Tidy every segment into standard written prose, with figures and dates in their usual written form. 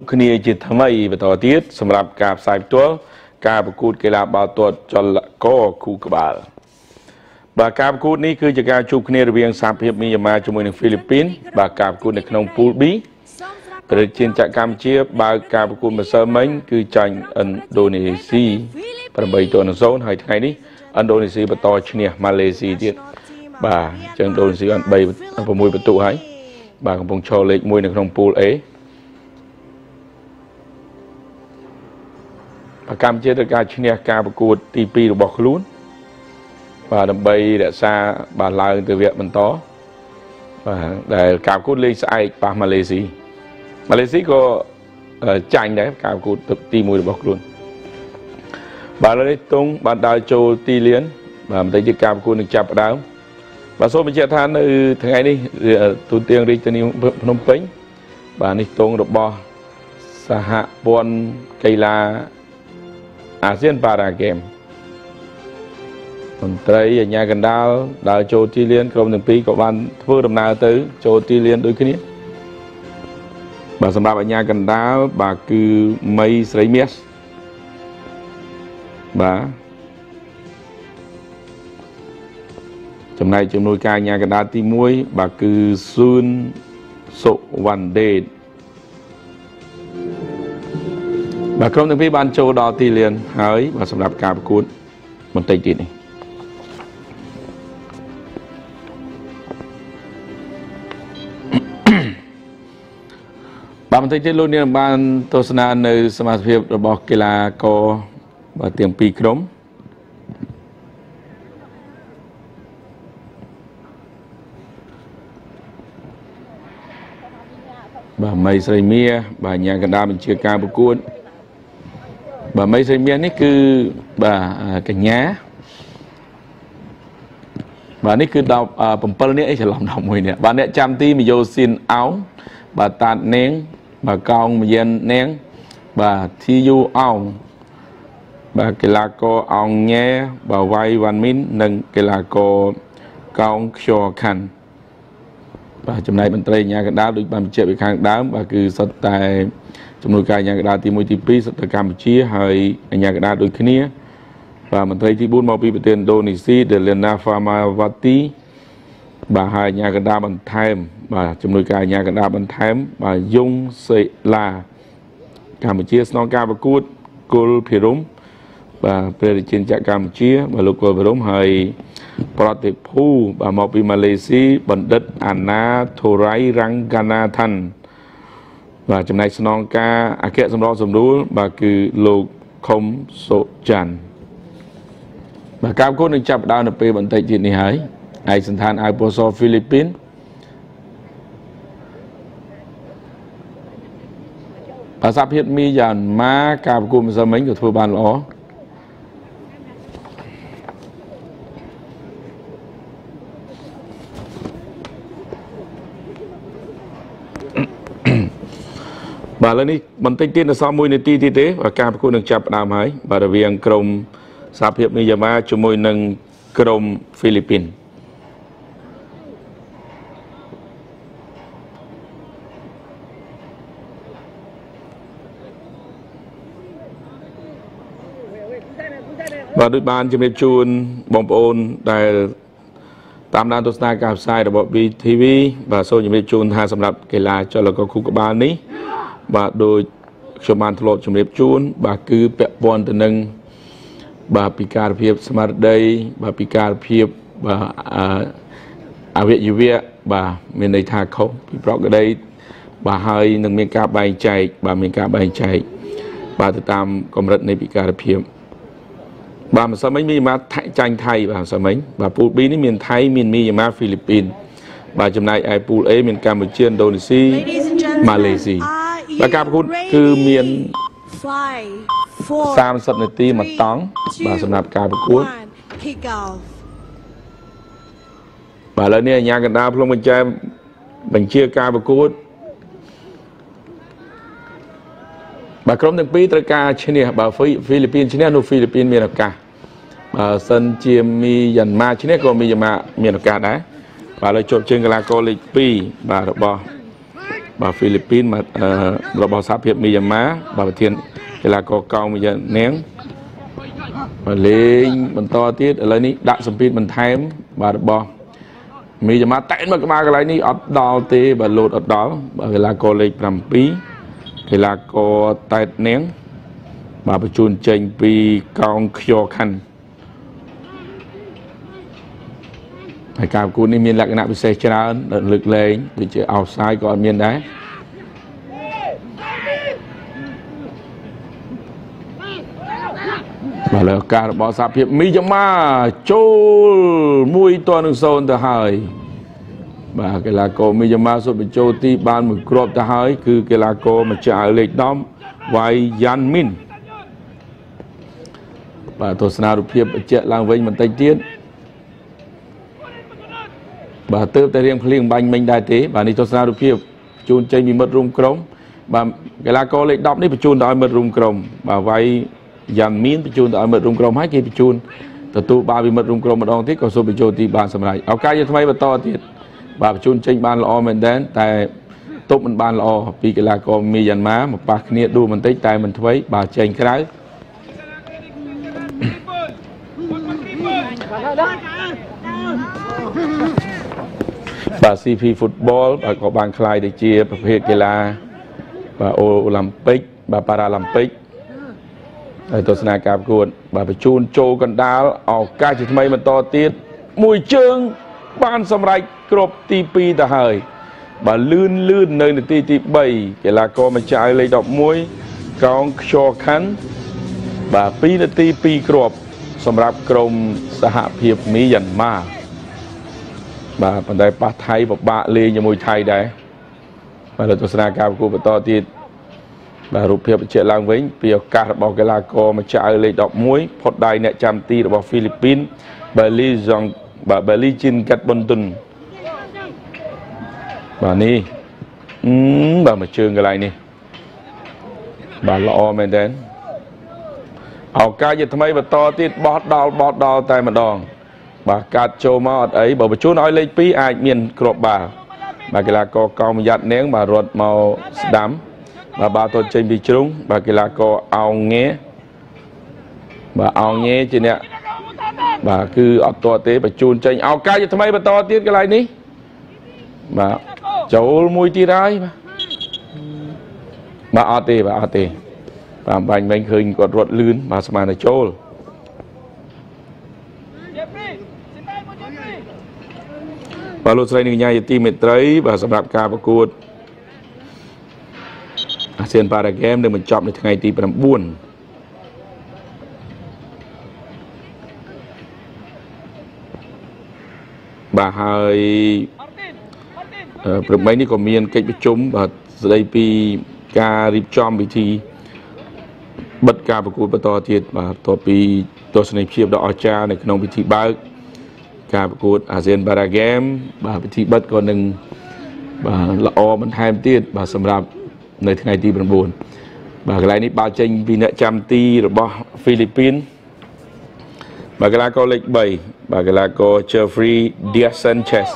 គ្នាជាថ្មីបន្តទៀតសម្រាប់ការផ្សាយផ្ទាល់ការប្រកួតកីឡាបាល់ទាត់ចលករគូក្បាលបាទការប្រកួតនេះគឺជាការជួបគ្នារវាងសហភាពមីយ៉ាន់ម៉ាជាមួយនឹងហ្វីលីពីនបាទការប្រកួតនៅក្នុងពូល B ប្រជាជាតិកម្ពុជាបើកការប្រកួតម្សិលមិញគឺចាញ់ឥណ្ឌូនេស៊ី8-0ហើយថ្ងៃនេះឥណ្ឌូនេស៊ីបន្តឈ្នះម៉ាឡេស៊ីទៀតបាទអញ្ចឹងឥណ្ឌូនេស៊ីបាន3 6ពិន្ទុហើយបាទកំពុងឈរលេខ1នៅក្នុងពូល A បាទកម្ពុជាត្រូវការឈ្នះការប្រកួតទី2របស់ខ្លួនបាទដើម្បីរក្សាបាទឡើងទៅវគ្គបន្តបាទដែលការប្រកួតលេងស្អែកប៉ះម៉ាឡេស៊ីម៉ាឡេស៊ីក៏ចាញ់ដែរការប្រកួតទី1របស់ខ្លួនបាទឥឡូវនេះទងបានដើរចូលទីលានបាទបន្តិចទៀតការប្រកួតនឹងចាប់ផ្ដើមបាទសូមបញ្ជាក់ថានៅថ្ងៃនេះទូទាំងរាជធានីភ្នំពេញបាទនេះទងរបស់សហព័ន្ធកីឡាអាស៊ានប៉ារ៉ាហ្គេមមន្ត្រីអាជ្ញាកណ្ដាលដើរចូលទីលានក្រុមទាំងពីរក៏បានធ្វើដំណើរទៅចូលទីលានដូចគ្នាបាទសម្រាប់អាជ្ញាកណ្ដាលបាទគឺមីស្រីមាសបាទចំណែកជំនួយការអាជ្ញាកណ្ដាលទី1បាទគឺស៊ឿនសុវណ្ណដេតបាទក្រុមទាំងពីរបានចូលដល់ទីលានហើយបាទសម្រាប់ការប្រកួតបន្តិចទៀតនេះបាទបន្តិចទៀតលោកនាងបានទស្សនានៅសមាជិករបស់កីឡាករបាទទាំងពីរក្រុមបាទមីស្រីមាបាទញ៉ាំកណ្ដាលបញ្ជាការប្រកួតបាទមីស្រីមានេះគឺបាទកញ្ញាបាទនេះគឺ17នាក់អីច្រឡំ11នាក់បាទអ្នកចាំទីមយោស៊ីនអោងបាទតាតនាងបាទកោងមយាននាងបាទធីយូអោងបាទកីឡាករអងញ៉ែបាទវ៉ៃវ៉ាន់មីននិងកីឡាករកោងខ្យខាន់បាទចំណែកមន្ត្រីអាជ្ញាកណ្ដាលដូចបានបញ្ជាក់ពីខាងដើមបាទគឺសុទ្ធតែជំនួយការអាជ្ញាកណ្ដាលទី1ទី2សុទ្ធតែកម្ពុជាហើយអាជ្ញាកណ្ដាលដូចគ្នាបាទមន្ត្រីទី4មកពីប្រទេសឥណ្ឌូនេស៊ីដេលីណាហ្វាម៉ាវ៉ាទីបាទហើយអាជ្ញាកណ្ដាលបន្ថែមបាទជំនួយការអាជ្ញាកណ្ដាលបន្ថែមបាទយងសេឡាកម្ពុជាស្នងការប្រកួតគុលភិរមបាទព្រះរាជាណាចក្រកម្ពុជាបាទលោកគុលភិរមហើយប្រតិភូបាទមកពីម៉ាឡេស៊ីបណ្ឌិតអាណាធូរៃរ៉ាំងកាណាថាន់បាទចំណែកស្នងការអគ្គសម្របសម្រួលបាទគឺលោកខុមសុច័ន្ទបាទការប្រកួតនឹងចាប់ផ្ដើមនៅពេលបន្តិចទៀតនេះហើយឯកសណ្ឋានអាវពណ៌សហ្វីលីពីនបាទសហភាពមីយ៉ាន់ម៉ាការប្រកួតម្សិលមិញក៏ធ្វើបានល្អបាទឥឡូវនេះបន្តិចទៀតនៅសល់1នាទីទៀតទេបាទការប្រកួតនឹងចាប់ផ្ដើមហើយបាទរវាងក្រុមសហភាពមីយ៉ាន់ម៉ាជាមួយនឹងក្រុមហ្វីលីពីនបាទដូចបានជំរាបជូនបងប្អូនដែលតាមដានទស្សនាការផ្សាយរបស់ BTV បាទសូមជំរាបជូនថាសម្រាប់កីឡាចលករគូក្បាលនេះបាទដូចខ្ញុំបានធ្លាប់ជំរាបជូនបាទគឺពាក់ព័ន្ធទៅនឹងបាទពិការភាពស្មារតីបាទពិការភាពបាទអវយវៈបាទមានន័យថាខុសពីប្រក្រតីបាទហើយនឹងមានការបែងចែកបាទមានការបែងចែកបាទទៅតាមកម្រិតនៃពិការភាពបាទម្សិលមិញមីយ៉ាន់ម៉ាចាញ់ថៃបាទម្សិលមិញបាទពូល B នេះមានថៃមានមីយ៉ាន់ម៉ាហ្វីលីពីនបាទចំណែកឯពូល A មានកម្ពុជាឥណ្ឌូនេស៊ីម៉ាឡេស៊ីបាទការប្រកួតគឺមាន30នាទីមួយតង់បាទសម្រាប់ការប្រកួតបាទឥឡូវនេះអាជ្ញាកណ្ដាលភ្លុំបញ្ជាបញ្ជាការប្រកួតបាទក្រុមទាំងពីរត្រូវការឈ្នះបើហ្វីលីពីនឈ្នះនោះហ្វីលីពីនមានឱកាសបើសិនជាមីយ៉ាន់ម៉ាឈ្នះក៏មីយ៉ាន់ម៉ាមានឱកាសដែរបាទឥឡូវជាប់ជើងកីឡាករលេខ2បាទរបស់ បាទហ្វីលីពីនមករបស់សហភាពមីយ៉ាន់ម៉ាបាទប្រធានកីឡាករកោងមីយ៉ានាងបាទលេងបន្តទៀតឥឡូវនេះដាក់សម្ពាធបន្ថែមបាទរបស់មីយ៉ាន់ម៉ាតែនមកក្បាលកន្លែងនេះអត់ដល់ទេបាទលោតអត់ដល់បាទកីឡាករលេខ7កីឡាករតែតនាងបាទបញ្ជូនចេញពីកោងខ្យខាន់ហើយការប្រកួតនេះមានលក្ខណៈពិសេសច្រើនលើកលែងដូចជាអោសាយក៏អត់មានដែរបាទលើឱកាសរបស់សហភាពមីយ៉ាម៉ាចូល1-0ទៅហើយបាទកីឡាករមីយ៉ាម៉ាសុទ្ធបញ្ចូលទីបានមួយគ្រាប់ទៅហើយគឺកីឡាករម្ចាស់អាវលេខ10វ៉ៃយ៉ាន់មីនបាទទស្សនារូបភាពបញ្ជាក់ឡើងវិញបន្តិចទៀតបាទទើបតែរៀងភ្លៀងបាញ់មិញដែរទេបាទនេះទស្សនារូបភាពជូនចេញពីមិត្តរួមក្រុមបាទកីឡាករលេខ10នេះបញ្ជូនទៅឲ្យមិត្តរួមក្រុមបាទវ៉ៃយ៉ាងមានបញ្ជូនទៅឲ្យមិត្តរួមក្រុមហើយគេបញ្ជូនទទួលបានពីមិត្តរួមក្រុមម្ដងទៀតក៏សូមបញ្ចូលទីបានសម្រេចឱកាសជាថ្មីបន្តទៀតបាទបញ្ជូនចេញបានល្អមែនទែនតែទប់មិនបានល្អពីកីឡាករមីយ៉ាន់ម៉ាមកប៉ះគ្នាដួលបន្តិចតែមិនថ្មីបាទចេញក្រៅបាទ CP Football បាទក៏បានក្លាយទៅជាប្រភេទកីឡាបាទអូឡ িম্ ពិកបាទប៉ារ៉ាឡ িম্ ពិកហើយទស្សនាការប្រកួតបាទបញ្ជូនចូលកណ្ដាលឱកាសជាថ្មីបន្តទៀតមួយជើងបានសម្រេចគ្រាប់ទី2ទៅហើយបាទលឿនលឿននៅនាទីទី3កីឡាករម្ចាស់លេខ11កោងខ្យខាន់បាទ2នាទី2គ្រាប់សម្រាប់ក្រុមសហភាពមីយ៉ាន់ម៉ាបាទប៉ុន្តែប៉ះថៃពិបាកលេងជាមួយថៃដែរបាទលើទស្សនាការប្រកួតបន្តទៀតបាទរូបភាពបញ្ជាក់ឡើងវិញពីឱកាសរបស់កីឡាករម្ចាស់អាវលេខ11ផុតដៃអ្នកចាំទីរបស់ហ្វីលីពីនបាលីហ្សងបាទបាលីជីនកាត់ប៊ុនតុនបាទនេះបាទមួយជើងកន្លែងនេះបាទល្អមែនទែនឱកាសជាថ្មីបន្តទៀតបោះដល់តែម្ដងបាទកាត់ចូលមកអត់អីបើបញ្ជូនឲ្យលេខ2អាចមានគ្រាប់បាល់បាទកីឡាករកោមយ៉ាត់នាងបាទរត់មកស្ដាំបាទបាល់ទាត់ចេញពីជ្រុងបាទកីឡាករអោងងេបាទអោងងេជាអ្នកបាទគឺអត់ទាត់ទេបញ្ជូនចេញឱកាសជាថ្មីបន្តទៀតកន្លែងនេះបាទចូលមួយទៀតហើយបាទអត់ទេបាទអត់ទេបាទបាញ់មិញឃើញគាត់រត់លឿនបាទស្មានតែចូលបាទលោកស្រីនិងកញ្ញាជាទីមេត្រីបាទសម្រាប់ការប្រកួតអាស៊ានប៉ារ៉ាហ្គេមនឹងបញ្ចប់នៅថ្ងៃទី9បាទហើយព្រឹកមិញនេះក៏មានកិច្ចប្រជុំបាទស្ដីពីការរៀបចំពិធីបិទការប្រកួតបន្តទៀតបាទបន្ទាប់ពីទស្សនីយភាពដ៏អស្ចារ្យនៅក្នុងពិធីបើកការប្រកួតអាស៊ានប៉ារ៉ាហ្គេមបាទពិធីបិទក៏នឹងបាទល្អបន្ថែមទៀតបាទសម្រាប់នៅថ្ងៃទី9បាទកន្លែងនេះបាល់ចេញពីអ្នកចាំទីរបស់ហ្វីលីពីនបាទកីឡាករលេខ3បាទកីឡាករ Jeffrey Diaz Sanchez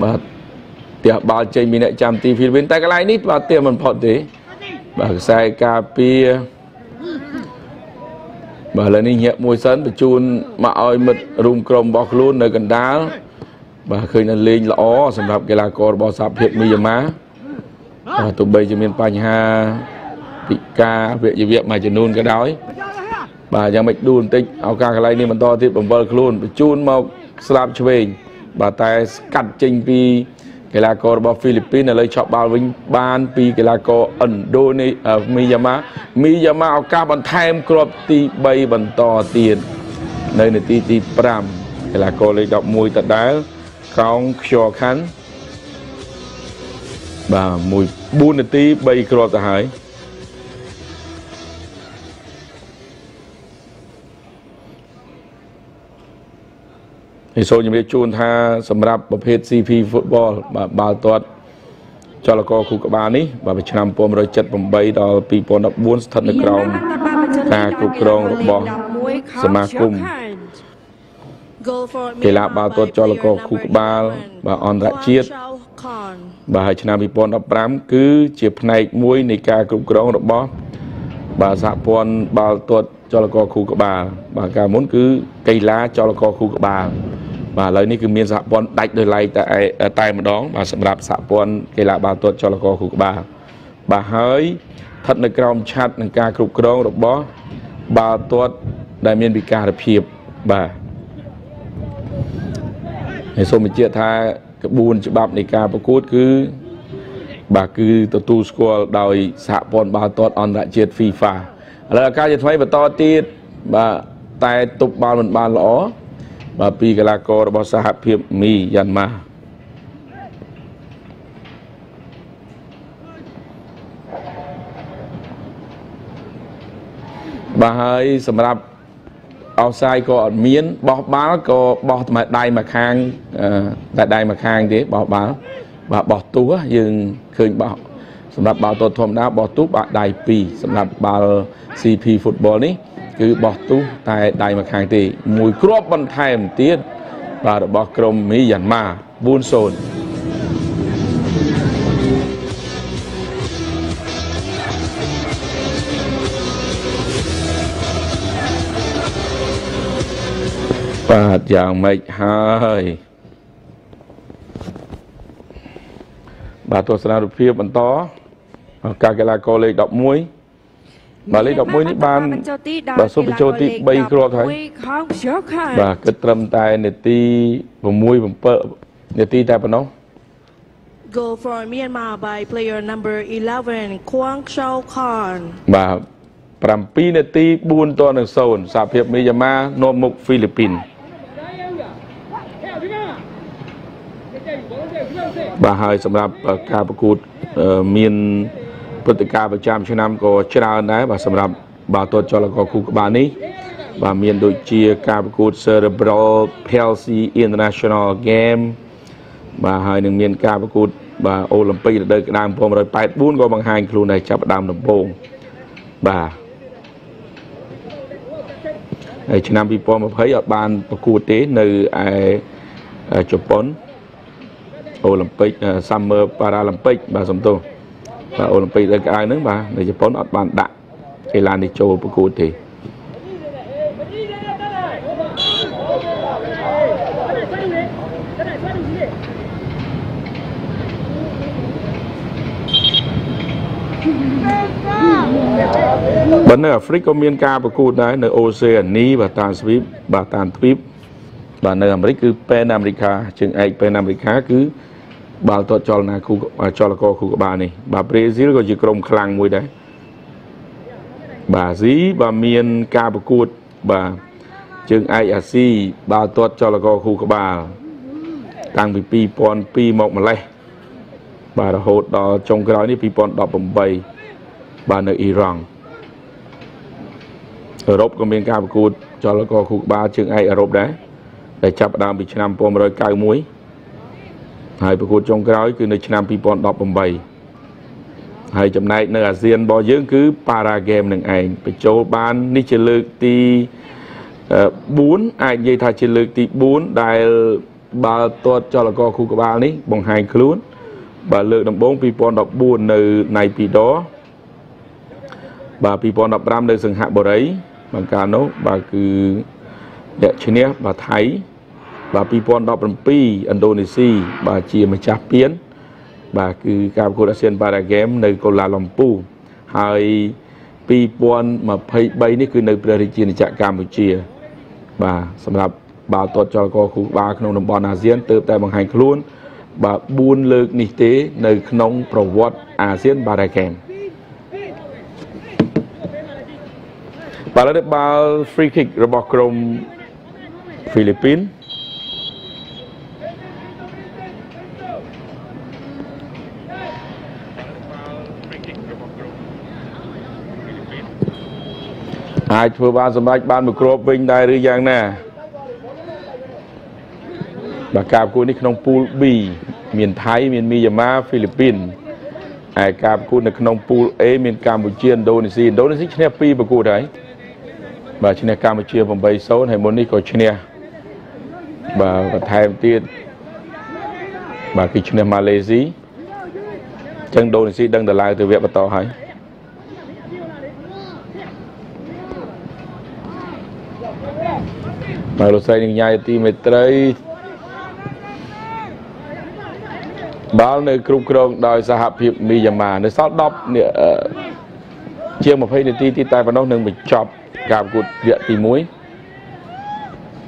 បាទផ្ទះបាល់ចេញពីអ្នកចាំទីហ្វីលីពីនតែកន្លែងនេះបាទផ្ទះមិនផុតទេបាទខ្សែការពារបាទឥឡូវនេះញាក់មួយសិនបញ្ជូនមកឲ្យមិត្តរួមក្រុមរបស់ខ្លួននៅកណ្ដាលបាទឃើញថាលេងល្អសម្រាប់កីឡាកររបស់សហភាពមីយ៉ាម៉ាបាទទោះបីជាមានបញ្ហាពិការវយវៈមួយចំនួនក៏ដោយបាទយ៉ាងម៉េចដួលបន្តិចឱកាសកន្លែងនេះបន្តទៀតបង្វិលខ្លួនបញ្ជូនមកស្លាបឆ្វេងបាទតែស្កាត់ចេញពីកីឡាកររបស់ហ្វីលីពីនឥឡូវឆក់បាល់វិញបានពីកីឡាករឥណ្ឌូនេមីយ៉ាម៉ាមីយ៉ាម៉ាឱកាសបន្ថែមគ្រាប់ទី3បន្តទៀតនៅនាទីទី5កីឡាករលេខ11ដដែលកោងខ្យខាន់បាទ4នាទី3គ្រាប់ទៅហើយនេះសូមជម្រាបជូនថាសម្រាប់ប្រភេទ CP Football បាទបាល់ទាត់ចលករខួរក្បាលនេះបាទពីឆ្នាំ1978ដល់2014ស្ថិតនៅក្រោមការគ្រប់គ្រងរបស់សមាគមកីឡាបាល់ទាត់ចលករខួរក្បាលបាទអន្តរជាតិ បាទហើយឆ្នាំ2015គឺជាផ្នែកមួយនៃការគ្រប់គ្រងរបស់បាទសហព័ន្ធបាល់ទាត់ចលករខួរក្បាលបាទកាលមុនគឺកីឡាចលករខួរក្បាលបាទឥឡូវនេះគឺមានសហព័ន្ធដាច់ដោយឡែកតែម្ដងបាទសម្រាប់សហព័ន្ធកីឡាបាល់ទាត់ចលករខួរក្បាលបាទហើយស្ថិតនៅក្រោមឆត្រនឹងការគ្រប់គ្រងរបស់បាល់ទាត់ដែលមានវិការភាពបាទហើយសូមបញ្ជាក់ថាក្បួនច្បាប់នៃការប្រកួតគឺបាទគឺទទួលស្គាល់ដោយសហព័ន្ធបាល់ទាត់អន្តរជាតិ FIFA ឥឡូវឱកាសជាថ្មីបន្តទៀតបាទតែទប់បាល់មិនបានល្អបាទពីកីឡាកររបស់សហភាពមីយ៉ាន់ម៉ាបាទហើយសម្រាប់អោសាយក៏អត់មានបោះបាល់ក៏បោះតែដៃមួយខាងតែដៃមួយខាងទេបោះបាល់បាទបោះទូយើងឃើញបោះសម្រាប់បាល់ទាត់ធម្មតាបោះទូបាក់ដៃ2សម្រាប់បាល់ CP Football នេះគឺបោះទូតែដៃមួយខាងទេមួយគ្រាប់បន្ថែមទៀតបាទរបស់ក្រុមមីយ៉ាន់ម៉ា 4-0បាទយ៉ាងម៉េចហើយបាទទស្សនារូបភាពបន្តការកីឡាករលេខ11បាទលេខ11នេះបានបាទសូមបញ្ចូលទី3គ្រាប់ហើយបាទគិតត្រឹមតែនាទី6 7នាទីតែប៉ុណ្ណោះ Goal for Myanmar by player number 11 Kwang Chao Khan បាទ7នាទី4-0សហភាពមីយ៉ាន់ម៉ានាំមុខហ្វីលីពីនបាទហើយសម្រាប់ការប្រកួតមានព្រឹត្តិការណ៍ប្រចាំឆ្នាំក៏ច្រើនដែរបាទសម្រាប់បាល់ទាត់ចលករគូក្បាលនេះបាទមានដូចជាការប្រកួត Cerebral Palsy International Game បាទហើយនឹងមានការប្រកួតបាទអូឡ িম্প ិករដូវក្តៅ1984ក៏បង្ហាញខ្លួនដែរចាប់ផ្ដើមដំបូងបាទហើយឆ្នាំ2020អត់បានប្រកួតទេនៅឯជប៉ុនអូឡ িম্প ិក Summer Paralympic បាទសំទោសបាទអូឡ িম্প ិករដូវក្តៅហ្នឹងបាទនៅជប៉ុនអត់បានដាក់កីឡានេះចូលប្រកួតទេបើនៅអាហ្វ្រិកក៏មានការប្រកួតដែរនៅអូសេអានីបាទតាមទ្វីបបាទតាមទ្វីបបាទនៅអាមេរិកគឺប៉ែនអាមេរិកាជើងឯកប៉ែនអាមេរិកាគឺបាល់ទាត់ចលនាគូចលករគូក្បាលនេះបាទប្រេស៊ីលក៏ជាក្រុមខ្លាំងមួយដែរបាទអាស៊ីបាទមានការប្រកួតបាទជើងឯកអាស៊ីបាល់ទាត់ចលករគូក្បាលតាំងពី2002មកម្លេះបាទរហូតដល់ចុងក្រោយនេះ2018បាទនៅអ៊ីរ៉ង់អឺរ៉ុបក៏មានការប្រកួតចលករគូក្បាលជើងឯកអឺរ៉ុបដែរដែលចាប់ផ្ដើមពីឆ្នាំ1991ហើយប្រកួតចុងក្រោយគឺនៅឆ្នាំ2018ហើយចំណែកនៅអាស៊ានរបស់យើងគឺប៉ារ៉ាហ្គេមនឹងឯងបញ្ចូលបាននេះជាលើកទី4អាចនិយាយថាជាលើកទី4ដែលបាល់ទាត់ចលករគូក្បាលនេះបង្ហាញខ្លួនបាទលើកដំបូង2014នៅណៃពីដបាទ2015នៅសិង្ហបុរីបាទកាលនោះបាទគឺអ្នកឈ្នះបាទថៃបាទ2017ឥណ្ឌូនេស៊ីបាទជាម្ចាស់ពានបាទគឺការប្រកួតអាស៊ានប៉ារ៉ាហ្គេមនៅកូឡាឡំពូហើយ2023នេះគឺនៅព្រះរាជាណាចក្រកម្ពុជាបាទសម្រាប់បាល់ទាត់ចលករគូក្បាលក្នុងតំបន់អាស៊ានទើបតែបង្ហាញខ្លួនបាទ4លើកនេះទេនៅក្នុងប្រវត្តិអាស៊ានប៉ារ៉ាហ្គេមបាទឥឡូវនេះបាល់ free kick របស់ក្រុមហ្វីលីពីនអាចធ្វើបានសម្រេចបានមួយគ្រាប់វិញដែរឬយ៉ាងណាបាទការប្រកួតនេះក្នុងពូល B មានថៃមានមីយ៉ាន់ម៉ាហ្វីលីពីនឯការប្រកួតនៅក្នុងពូល A មានកម្ពុជាឥណ្ឌូនេស៊ីឥណ្ឌូនេស៊ីឈ្នះ2ប្រកួតហើយបាទឈ្នះកម្ពុជា 8-0 ហើយមុននេះក៏ឈ្នះបាទបន្ថែមទៀត បាទគឺឈ្នះម៉ាឡេស៊ីចឹងឥណ្ឌូនេស៊ីដឹងទៅឡើងទៅវគ្គបន្តហើយបាទលោកស្រីនិងញ៉ាយទីមេត្រីបាល់នៅគ្រប់គ្រងដោយសហភាពមីយ៉ាន់ម៉ានៅសល់10នេះជាង20នាទីទីតែប៉ុណ្ណោះនឹងបញ្ចប់ការប្រកួតវគ្គទី1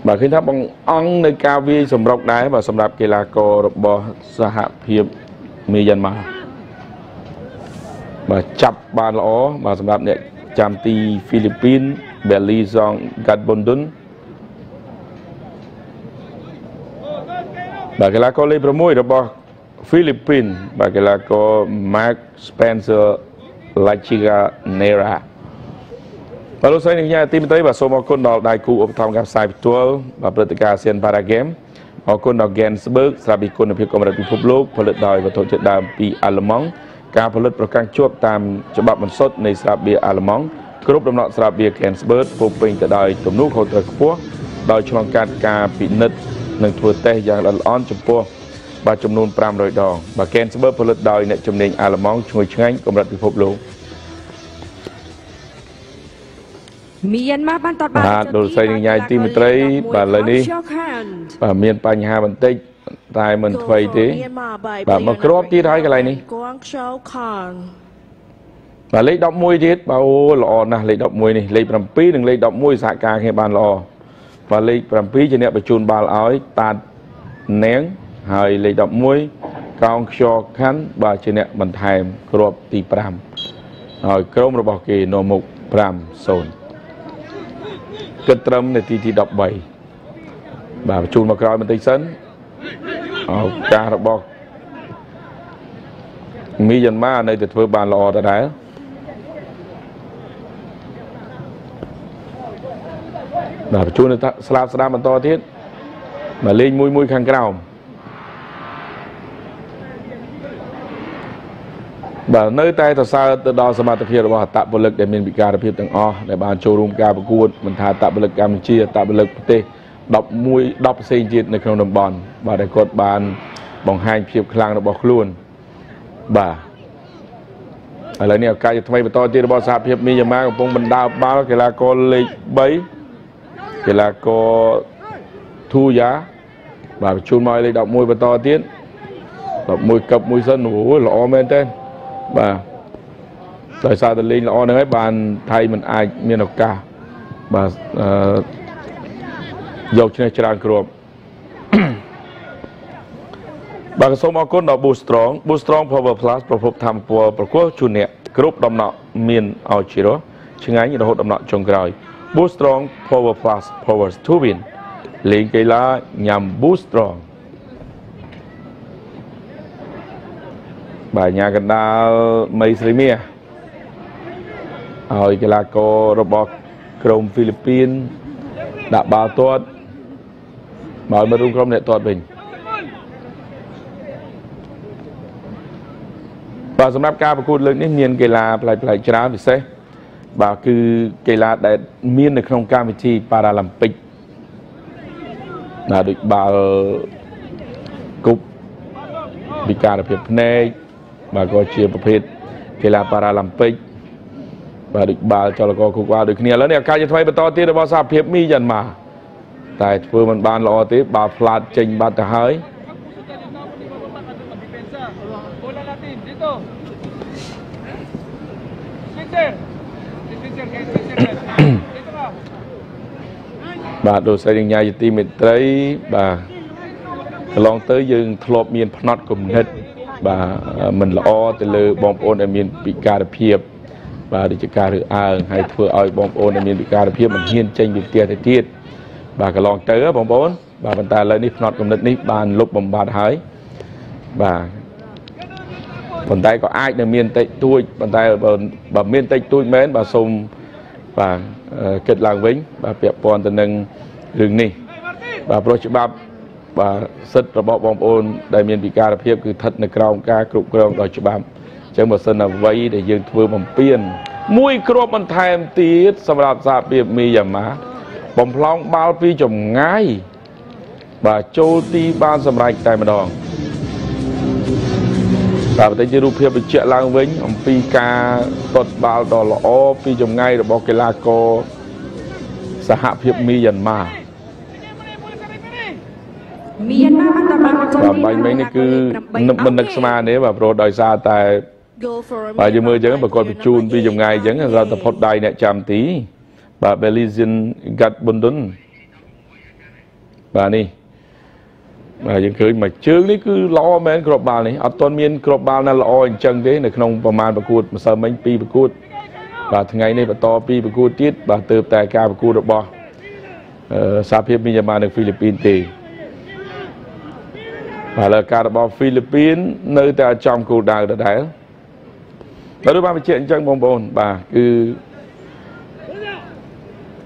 បាទឃើញថាបងអង្គនៅការវាយសម្រុកដែរបាទសម្រាប់កីឡាកររបស់សហភាពមីយ៉ាន់ម៉ាបាទចាប់បានល្អបាទសម្រាប់អ្នកចាំទីហ្វីលីពីនបេលីសងកាត់ប៊ុនឌុនបាទកីឡាករលេខ6របស់ហ្វីលីពីនបាទកីឡាករ Mark Spencer Lachiga Nera បាទលោកស្រីនិងញ៉ាទីមេត្រីបាទសូមអរគុណដល់ដៃគូឧបត្ថម្ភការផ្សាយផ្ទាល់បាទព្រឹត្តិការណ៍អាស៊ានប៉ារ៉ាហ្គេមអរគុណដល់ Gainsberg ស្រាប់ពីគុណភាពកម្រិតពិភពលោកផលិតដោយវត្ថុធាតុដើមពីអាល្លឺម៉ង់ការផលិតប្រកាសជាប់តាមច្បាប់បន្សុទ្ធនៃស្រាបៀរអាល្លឺម៉ង់គ្រប់ដំណក់ស្រាបៀរ Gainsberg ពោពេញទៅដោយទំនួលខុសត្រូវខ្ពស់ដោយឆ្លងកាត់ការពិនិត្យនិងធ្វើតេស្តយ៉ាងល្អិតល្អន់ចំពោះបាទចំនួន500ដងបាទ Gainsberg ផលិតដោយអ្នកជំនាញអាល្លឺម៉ង់ឈ្ងុយឆ្ងាញ់កម្រិតពិភពលោកមីយ៉ាន់ម៉ាបានតតបានបាទលោកស្រីនិងញ៉ៃទីមេត្រីបាទឥឡូវនេះបាទមានបញ្ហាបន្តិចតែមិនថ្មីទេបាទមកគ្រាប់ទៀតហើយកន្លែងនេះបាទលេខ11ទៀតបាទអូល្អណាស់លេខ11នេះលេខ7និងលេខ11សហការគ្នាបានល្អបាទលេខ7ជាអ្នកបញ្ជូនបាល់ឲ្យតាតនាងហើយលេខ11កោងខ្យល់ខាន់បាទជាអ្នកបន្ថែមគ្រាប់ទី5ហើយក្រុមរបស់គេនាំមុខ5-0គិតត្រឹមនាទីទី13បាទបញ្ជូនមកក្រោយបន្តិចសិនឱកាសរបស់មីយ៉ាន់ម៉ានៅតែធ្វើបានល្អដដែលបាទបញ្ជូនទៅស្លាបស្ដាំបន្តទៀតបាទលេងមួយមួយខាងក្រោមបាទនៅតែសរសើរទៅដល់សមត្ថភាពរបស់អត្តពលិកដែលមានពិការភាពទាំងអស់ដែលបានចូលរួមការប្រកួតមិនថាអត្តពលិកកម្ពុជាអត្តពលិកប្រទេស11 10ផ្សេងទៀតនៅក្នុងតំបន់បាទដែលគាត់បានបង្ហាញភាពខ្លាំងរបស់ខ្លួនបាទឥឡូវនេះឱកាសជាថ្មីបន្តទៀតរបស់សហភាពមីយ៉ាន់ម៉ាកំពុងបណ្ដើបាល់កីឡាករលេខ3កីឡាករធូយ៉ាបាទបញ្ជូនមកលេខ11បន្តទៀត11កឹបមួយសិនអូយល្អមែនទេបាទដោយសារតែលេងល្អហ្នឹងហើយបានថៃមិនអាចមានឱកាសបាទយកឈ្នះច្រើនគ្រាប់បាទសូមអរគុណដល់ Boost Strong Boost Strong Power Plus ប្រភពធម្មពលប្រកួតជូនអ្នកគ្រប់ដំណក់មានឲ្យជារសឆ្ងាញ់រហូតដំណក់ចុងក្រោយ Boost Strong Power Plus Power to Win លេងកីឡាញ៉ាំ Boost Strong បាទញ៉ាកណ្ដាលមីស្រីមាសឲ្យកីឡាកររបស់ក្រុមហ្វីលីពីនដាក់បាល់ទាត់មកមករួមក្រុមអ្នកទាត់វិញបាទសម្រាប់ការប្រកួតលើកនេះមានកីឡាប្លែកៗច្រើនពិសេសបាទគឺកីឡាដែលមាននៅក្នុងកម្មវិធីប៉ារ៉ាឡ িম্প ិកបាទដូចបាល់គប់ពិការភាពភ្នែកបាទក៏ជាប្រភេទកីឡាប៉ារ៉ាឡ িম্প ិកបាទដូចបាល់ចលករគូក្បាលដូចគ្នាឥឡូវនេះឱកាសជាថ្មីបន្តទៀតរបស់សហភាពមីយ៉ាន់ម៉ាតែធ្វើមិនបានល្អទេបាល់ផ្លាតចេញបាត់ទៅហើយបាទលោកស្រីនិងញ៉ាយទីមេត្រីបាទកន្លងទៅយើងធ្លាប់មានផ្នត់គំនិតបាទមិនល្អទៅលើបងប្អូនដែលមានពិការភាពបាទដូចជាការរើសអើងហើយធ្វើឲ្យបងប្អូនដែលមានពិការភាពមិនហ៊ានចេញពីផ្ទះទៅទៀតបាទកន្លងទៅបងប្អូនបាទប៉ុន្តែឥឡូវនេះផ្នត់គំនិតនេះបានលុបបំបាត់ហើយបាទប៉ុន្តែក៏អាចនៅមានតិចតួចប៉ុន្តែបើមានតិចតួចមែនបាទសូមបាទគិតឡើងវិញបាទពាក់ព័ន្ធទៅនឹងរឿងនេះបាទព្រោះច្បាប់បាទសិទ្ធិរបស់បងប្អូនដែលមានពិការភាពគឺស្ថិតនៅក្រោមការគ្រប់គ្រងដោយច្បាប់អញ្ចឹងបើសិនអ្វីដែលយើងធ្វើបំពេញមួយគ្រាប់បន្ថែមទៀតសម្រាប់សហភាពមីយ៉ាន់ម៉ាបំផ្លងបាល់ពីចម្ងាយបាទចូលទីបានសម្រេចតែម្ដង បាទប្រទេសជារូបភាពបញ្ជាក់ឡើងវិញអំពីការទាត់បាល់ដ៏ល្អពីចម្ងាយរបស់កីឡាករសហភាពមីយ៉ាន់ម៉ាមីយ៉ាន់ម៉ាបានតបាល់បាទបាញ់មិញនេះគឺមិននឹកស្មានទេបាទព្រោះដោយសារតែបាទយើងមើលអញ្ចឹងបើគាត់បញ្ជូនពីចម្ងាយអញ្ចឹងរត់ទៅផុតដៃអ្នកចាំទីបាទ Belizean Gatbundun បាទនេះបាទយើងឃើញមួយជើងនេះគឺល្អមែនគ្រាប់បាល់នេះអត់ទាន់មានគ្រាប់បាល់ណាល្អអញ្ចឹងទេនៅក្នុងប្រមាណប្រកួតម្សិលមិញ2ប្រកួតបាទថ្ងៃនេះបន្ត2ប្រកួតទៀតបាទទើបតែការប្រកួតរបស់សហភាពមីយ៉ាន់ម៉ានិងហ្វីលីពីនទេបាទលើការរបស់ហ្វីលីពីននៅតែចំគោលដៅដដែលបាទដូចបានបញ្ជាក់អញ្ចឹងបងប្អូនបាទគឺ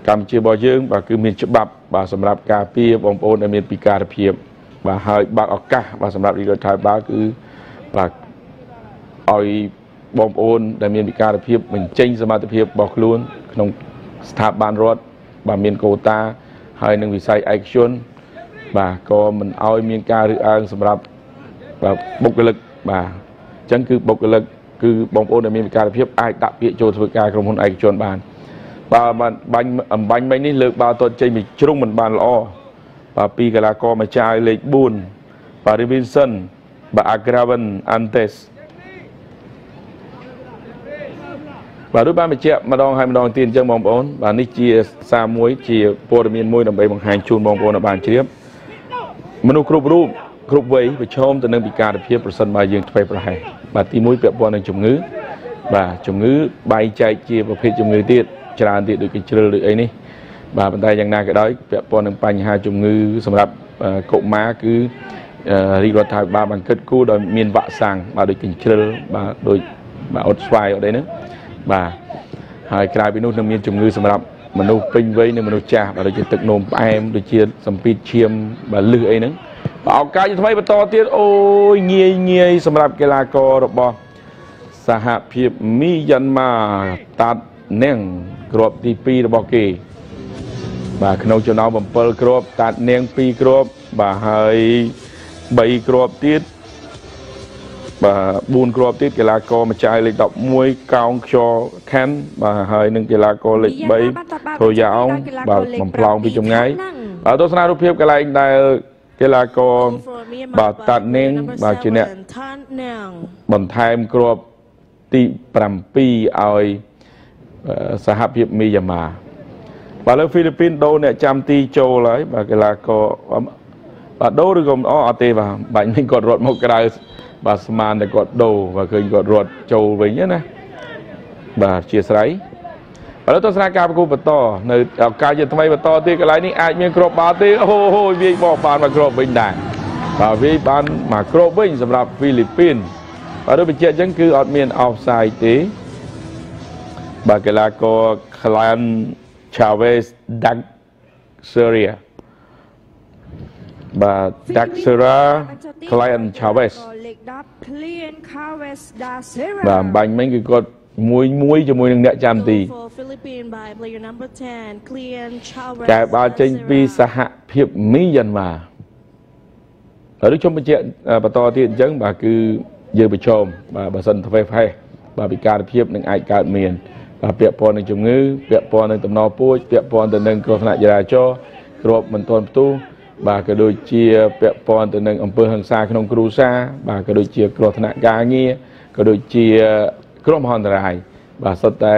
កម្ពុជារបស់យើងបាទគឺមានច្បាប់បាទសម្រាប់ការពារបងប្អូនដែលមានពិការភាពបាទហើយបើកឱកាសបាទសម្រាប់រាជរដ្ឋាភិបាលគឺបាទឲ្យបងប្អូនដែលមានពិការភាពបញ្ចេញសមត្ថភាពរបស់ខ្លួនក្នុងស្ថាប័នរដ្ឋបាទមានកូតាហើយនឹងវិស័យឯកជនបាទក៏មិនឲ្យមានការរើសអើងសម្រាប់បាទបុគ្គលិកបាទអញ្ចឹងគឺបុគ្គលិកគឺបងប្អូនដែលមានពិការភាពអាចដាក់ពាក្យចូលធ្វើការក្រុមហ៊ុនឯកជនបានបាទបាញ់អំបាញ់មិញនេះលើកបាល់ទាត់ចេញពីជ្រុងមិនបានល្អបាទពីកីឡាករម្ចាស់លេខ4បាទ Robinson បាទ Agraven Antes បាទដូចបានបញ្ជាក់ម្ដងហើយម្ដងទៀតអញ្ចឹងបងប្អូនបាទនេះជាសារមួយជាព័ត៌មានមួយដើម្បីបង្ហាញជូនបងប្អូនឲ្យបានជ្រាបមនុស្សគ្រប់រូបគ្រប់វ័យប្រឈមទៅនឹងពិការភាពប្រសិនបើយើងធ្វេសប្រហែសបាទទី1ពាក់ព័ន្ធនឹងជំងឺបាទជំងឺបែងចែកជាប្រភេទជំងឺទៀតច្រើនទៀតដូចជាជ្រុលឬអីនេះបាទប៉ុន្តែយ៉ាងណាក៏ដោយពាក់ព័ន្ធនឹងបញ្ហាជំងឺសម្រាប់កុមារគឺរាជរដ្ឋាភិបាលបានគិតគូរដោយមានវ៉ាក់សាំងបាទដូចកញ្ជ្រិលបាទដូចបាទអុតស្វាយអត់អីហ្នឹងបាទហើយក្រៅពីនោះនឹងមានជំងឺសម្រាប់មនុស្សពេញវ័យនិងមនុស្សចាស់បាទដូចជាទឹកនោមផ្អែមដូចជាសម្ពាធឈាមបាទលឺអីហ្នឹងបាទឱកាសថ្មីបន្តទៀតអូយងាយងាយសម្រាប់កីឡាកររបស់សហភាពមីយ៉ាន់ម៉ាតាត់នាងគ្រាប់ទី2របស់គេបាទក្នុងចំណោម7គ្រាប់តាត់នាង2គ្រាប់បាទហើយ3គ្រាប់ទៀតបាទ4គ្រាប់ទៀតកីឡាករម្ចាស់លេខ11កោងខ្យល់ខាន់បាទហើយនឹងកីឡាករលេខ3ធូយ៉ាអងបាទបំផ្លោងពីចម្ងាយបាទទស្សនារូបភាពកន្លែងដែលកីឡាករបាទតាត់នាងបាទជាអ្នកបន្ថែមគ្រាប់ទី7ឲ្យសហភាពមីយ៉ាន់ម៉ាបាទលើហ្វីលីពីនដូរអ្នកចាំទីចូលហើយបាទកីឡាករបាទដូរឬក៏មិនអត់ទេបាទបាញ់មិញគាត់រត់មកក្រៅបាទស្មានតែគាត់ដូរបាទឃើញគាត់រត់ចូលវិញណាបាទជាស្រ័យបាទលើទស្សនាការប្រកួតបន្តនៅឱកាសជាថ្មីបន្តទៀតកន្លែងនេះអាចមានគ្រាប់បាល់ទេអូហូវាយបោះបានមកគ្រាប់វិញដែរបាទវាយបានមកគ្រាប់វិញសម្រាប់ហ្វីលីពីនបាទដូចបញ្ជាក់អញ្ចឹងគឺអត់មាន offside ទេបាទកីឡាករ Clan Chavez Daxeria បាទ Daxera Clan Chavez បាទបាញ់មិញគឺគាត់មួយជាមួយនឹងអ្នកចាំទីកែបាល់ចេញពីសហភាពមីយ៉ាន់ម៉ាហើយដូចខ្ញុំបញ្ជាក់បន្តទៀតអញ្ចឹងបាទគឺយើងប្រឈមបាទបើសិនធ្វេសប្រហែសបាទពិការភាពនឹងអាចកើតមានបាទពាក់ព័ន្ធនឹងជំងឺពាក់ព័ន្ធនឹងតំណពូជពាក់ព័ន្ធទៅនឹងគ្រោះថ្នាក់ចរាចរណ៍គ្រាប់មិនទាន់ផ្ទុះបាទក៏ដូចជាពាក់ព័ន្ធទៅនឹងអំពើហិង្សាក្នុងគ្រួសារបាទក៏ដូចជាគ្រោះថ្នាក់ការងារក៏ដូចជាគ្រោះមហន្តរាយបាទសុទ្ធតែ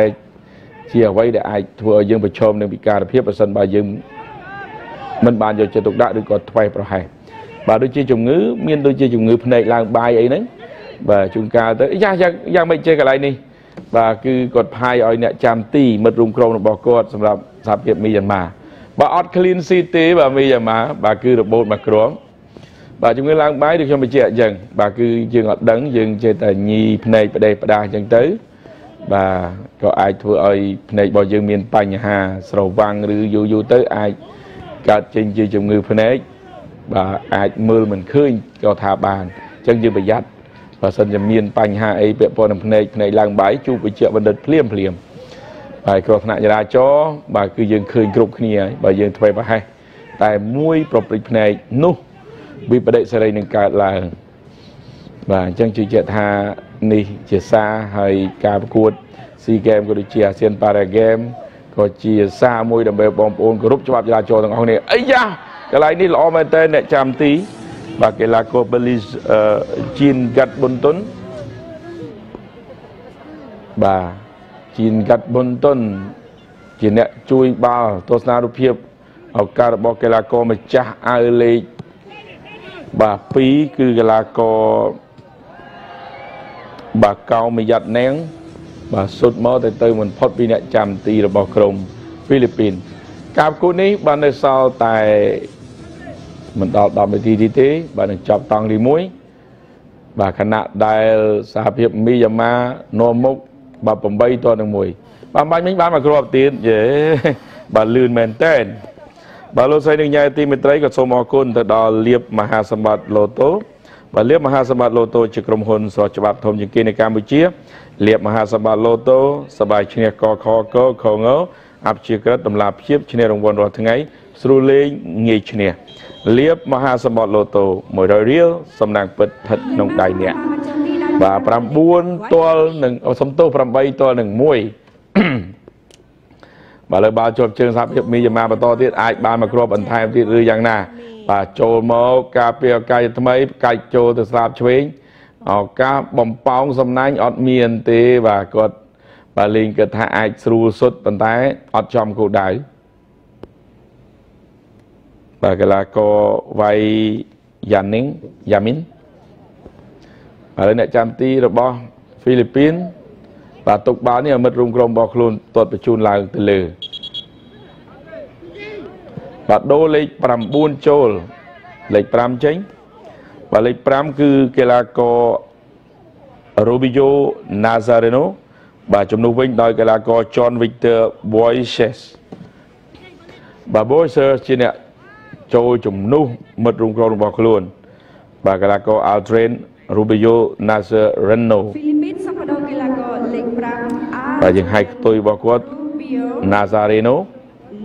ជាអ្វីដែលអាចធ្វើឲ្យយើងប្រឈមនឹងពិការភាពប្រសិនបើយើងមិនបានយកចិត្តទុកដាក់ឬក៏ធ្វេសប្រហែសបាទដូចជាជំងឺមានដូចជាជំងឺភ្នែកឡើងបាយអីហ្នឹងបាទជួនកាលទៅយ៉ាងមិនចេះកន្លែងនេះបាទគឺគាត់ផាយឲ្យអ្នកចាំទីមិត្តរួមក្រុមរបស់គាត់សម្រាប់សហភាពមីយ៉ាន់ម៉ាបាទអត់ clean sheet ទេបាទមីយ៉ាន់ម៉ាបាទគឺរបូតមកគ្រាប់បាទជំងឺឡើងបាយដូចខ្ញុំបញ្ជាក់អញ្ចឹងបាទគឺយើងអត់ដឹងយើងចេះតែញីភ្នែកផ្ដេសផ្ដាសអញ្ចឹងទៅបាទក៏អាចធ្វើឲ្យភ្នែករបស់យើងមានបញ្ហាស្រវាំងឬយូរយូរទៅអាចកើតចេញជាជំងឺភ្នែកបាទអាចមើលមិនឃើញក៏ថាបានអញ្ចឹងយើងប្រយ័ត្នបើសិនជាមានបញ្ហាអីពាក់ព័ន្ធនឹងភ្នែកឡើងបាយជួបវិជ្ជបណ្ឌិតភ្លាមភ្លាមហើយគ្រោះថ្នាក់ចរាចរណ៍បាទគឺយើងឃើញគ្រប់គ្នាហើយបើយើងធ្វេសប្រហែសតែមួយប្រព្រឹត្តភ្នែកនោះវិបត្តិសេរីនឹងកើតឡើង បាទអញ្ចឹងជឿជាក់ថានេះជាសារហើយការប្រកួត SEA Games ក៏ដូចជា ASEAN Para Games ក៏ជាសារមួយដើម្បីបងប្អូនគោរពច្បាប់ចរាចរណ៍ទាំងអស់គ្នាអីយ៉ាកន្លែងនេះល្អមែនតើអ្នកចាំទីបាទកីឡាករបេលីជីនកាត់ប៊ុនតុនបាទជីនកាត់ប៊ុនតុនជាអ្នកជួយបាល់ទស្សនារូបភាពឱកាសរបស់កីឡាករម្ចាស់អាវលេខបាទ2គឺកីឡាករបាទកោមយ៉ាត់នាងបាទសុទ្ធមកទៅមិនផុតពីអ្នកចាំទីរបស់ក្រុមហ្វីលីពីនការប្រកួតនេះបាននៅសល់តែមិនដល់10នាទីទេបាទនឹងចប់តង់ទី1បាទខណៈដែលសហភាពមីយ៉ាម៉ានាំមុខបាទ8-1បាទបាញ់មិញបានមកគ្រាប់ទៀតយេបាទលឿនមែនតើបាទលោកស្រីនិងញ៉ែទីមេត្រីក៏សូមអរគុណទៅដល់លៀបមហាសម្បត្តិឡូតូបាទលៀបមហាសម្បត្តិឡូតូជាក្រុមហ៊ុនស្របច្បាប់ធំជាងគេនៅកម្ពុជាលៀបមហាសម្បត្តិឡូតូសបាយឈ្នះកខកខងអព្យាក្រឹតតម្លាភាពឈ្នះរង្វាន់រាល់ថ្ងៃស្រួលលេងងាយឈ្នះលៀបមហាសម្បត្តិឡូតូ100រៀលសំណាងពិតស្ថិតក្នុងដៃអ្នកបាទ9ទល់នឹងសំទោស8ទល់នឹង1បាទលើបាល់ជាប់ជើងសហភាពមីយ៉ាម៉ាបន្តទៀតអាចបានមកគ្រាប់បន្ថែមទៀតឬយ៉ាងណាបាទចូលមកការពារឱកាសថ្មីកាច់ចូលទៅស្លាបឆ្វេងឱកាសបំប៉ោងសំណាញ់អត់មានទេបាទគាត់បាទលេងគិតថាអាចស្រួលសុទ្ធប៉ុន្តែអត់ចំគោលដៅបាទកីឡាករវៃយ៉ានីងយ៉ាមីនឥឡូវអ្នកចាំទីរបស់ហ្វីលីពីនបាទទុកបាល់នេះឲ្យមិត្តរួមក្រុមរបស់ខ្លួនទាត់បញ្ជូនឡើងទៅលើបាទដូរលេខ9ចូលលេខ5ចេញបាទលេខ5គឺកីឡាករ Rubio Nazareno បាទជំនួសវិញដោយកីឡាករ John Victor Boyces បាទ Boyces ជាអ្នកចូលជំនួសមិត្តរួមក្រុមរបស់ខ្លួនបាទកីឡាករ Aldrin Rubio Nazareno ហ្វីលីពីនសប្តាហ៍កីឡាករលេខ5បាទយើងហៅខ្ទុយរបស់គាត់ Nazareno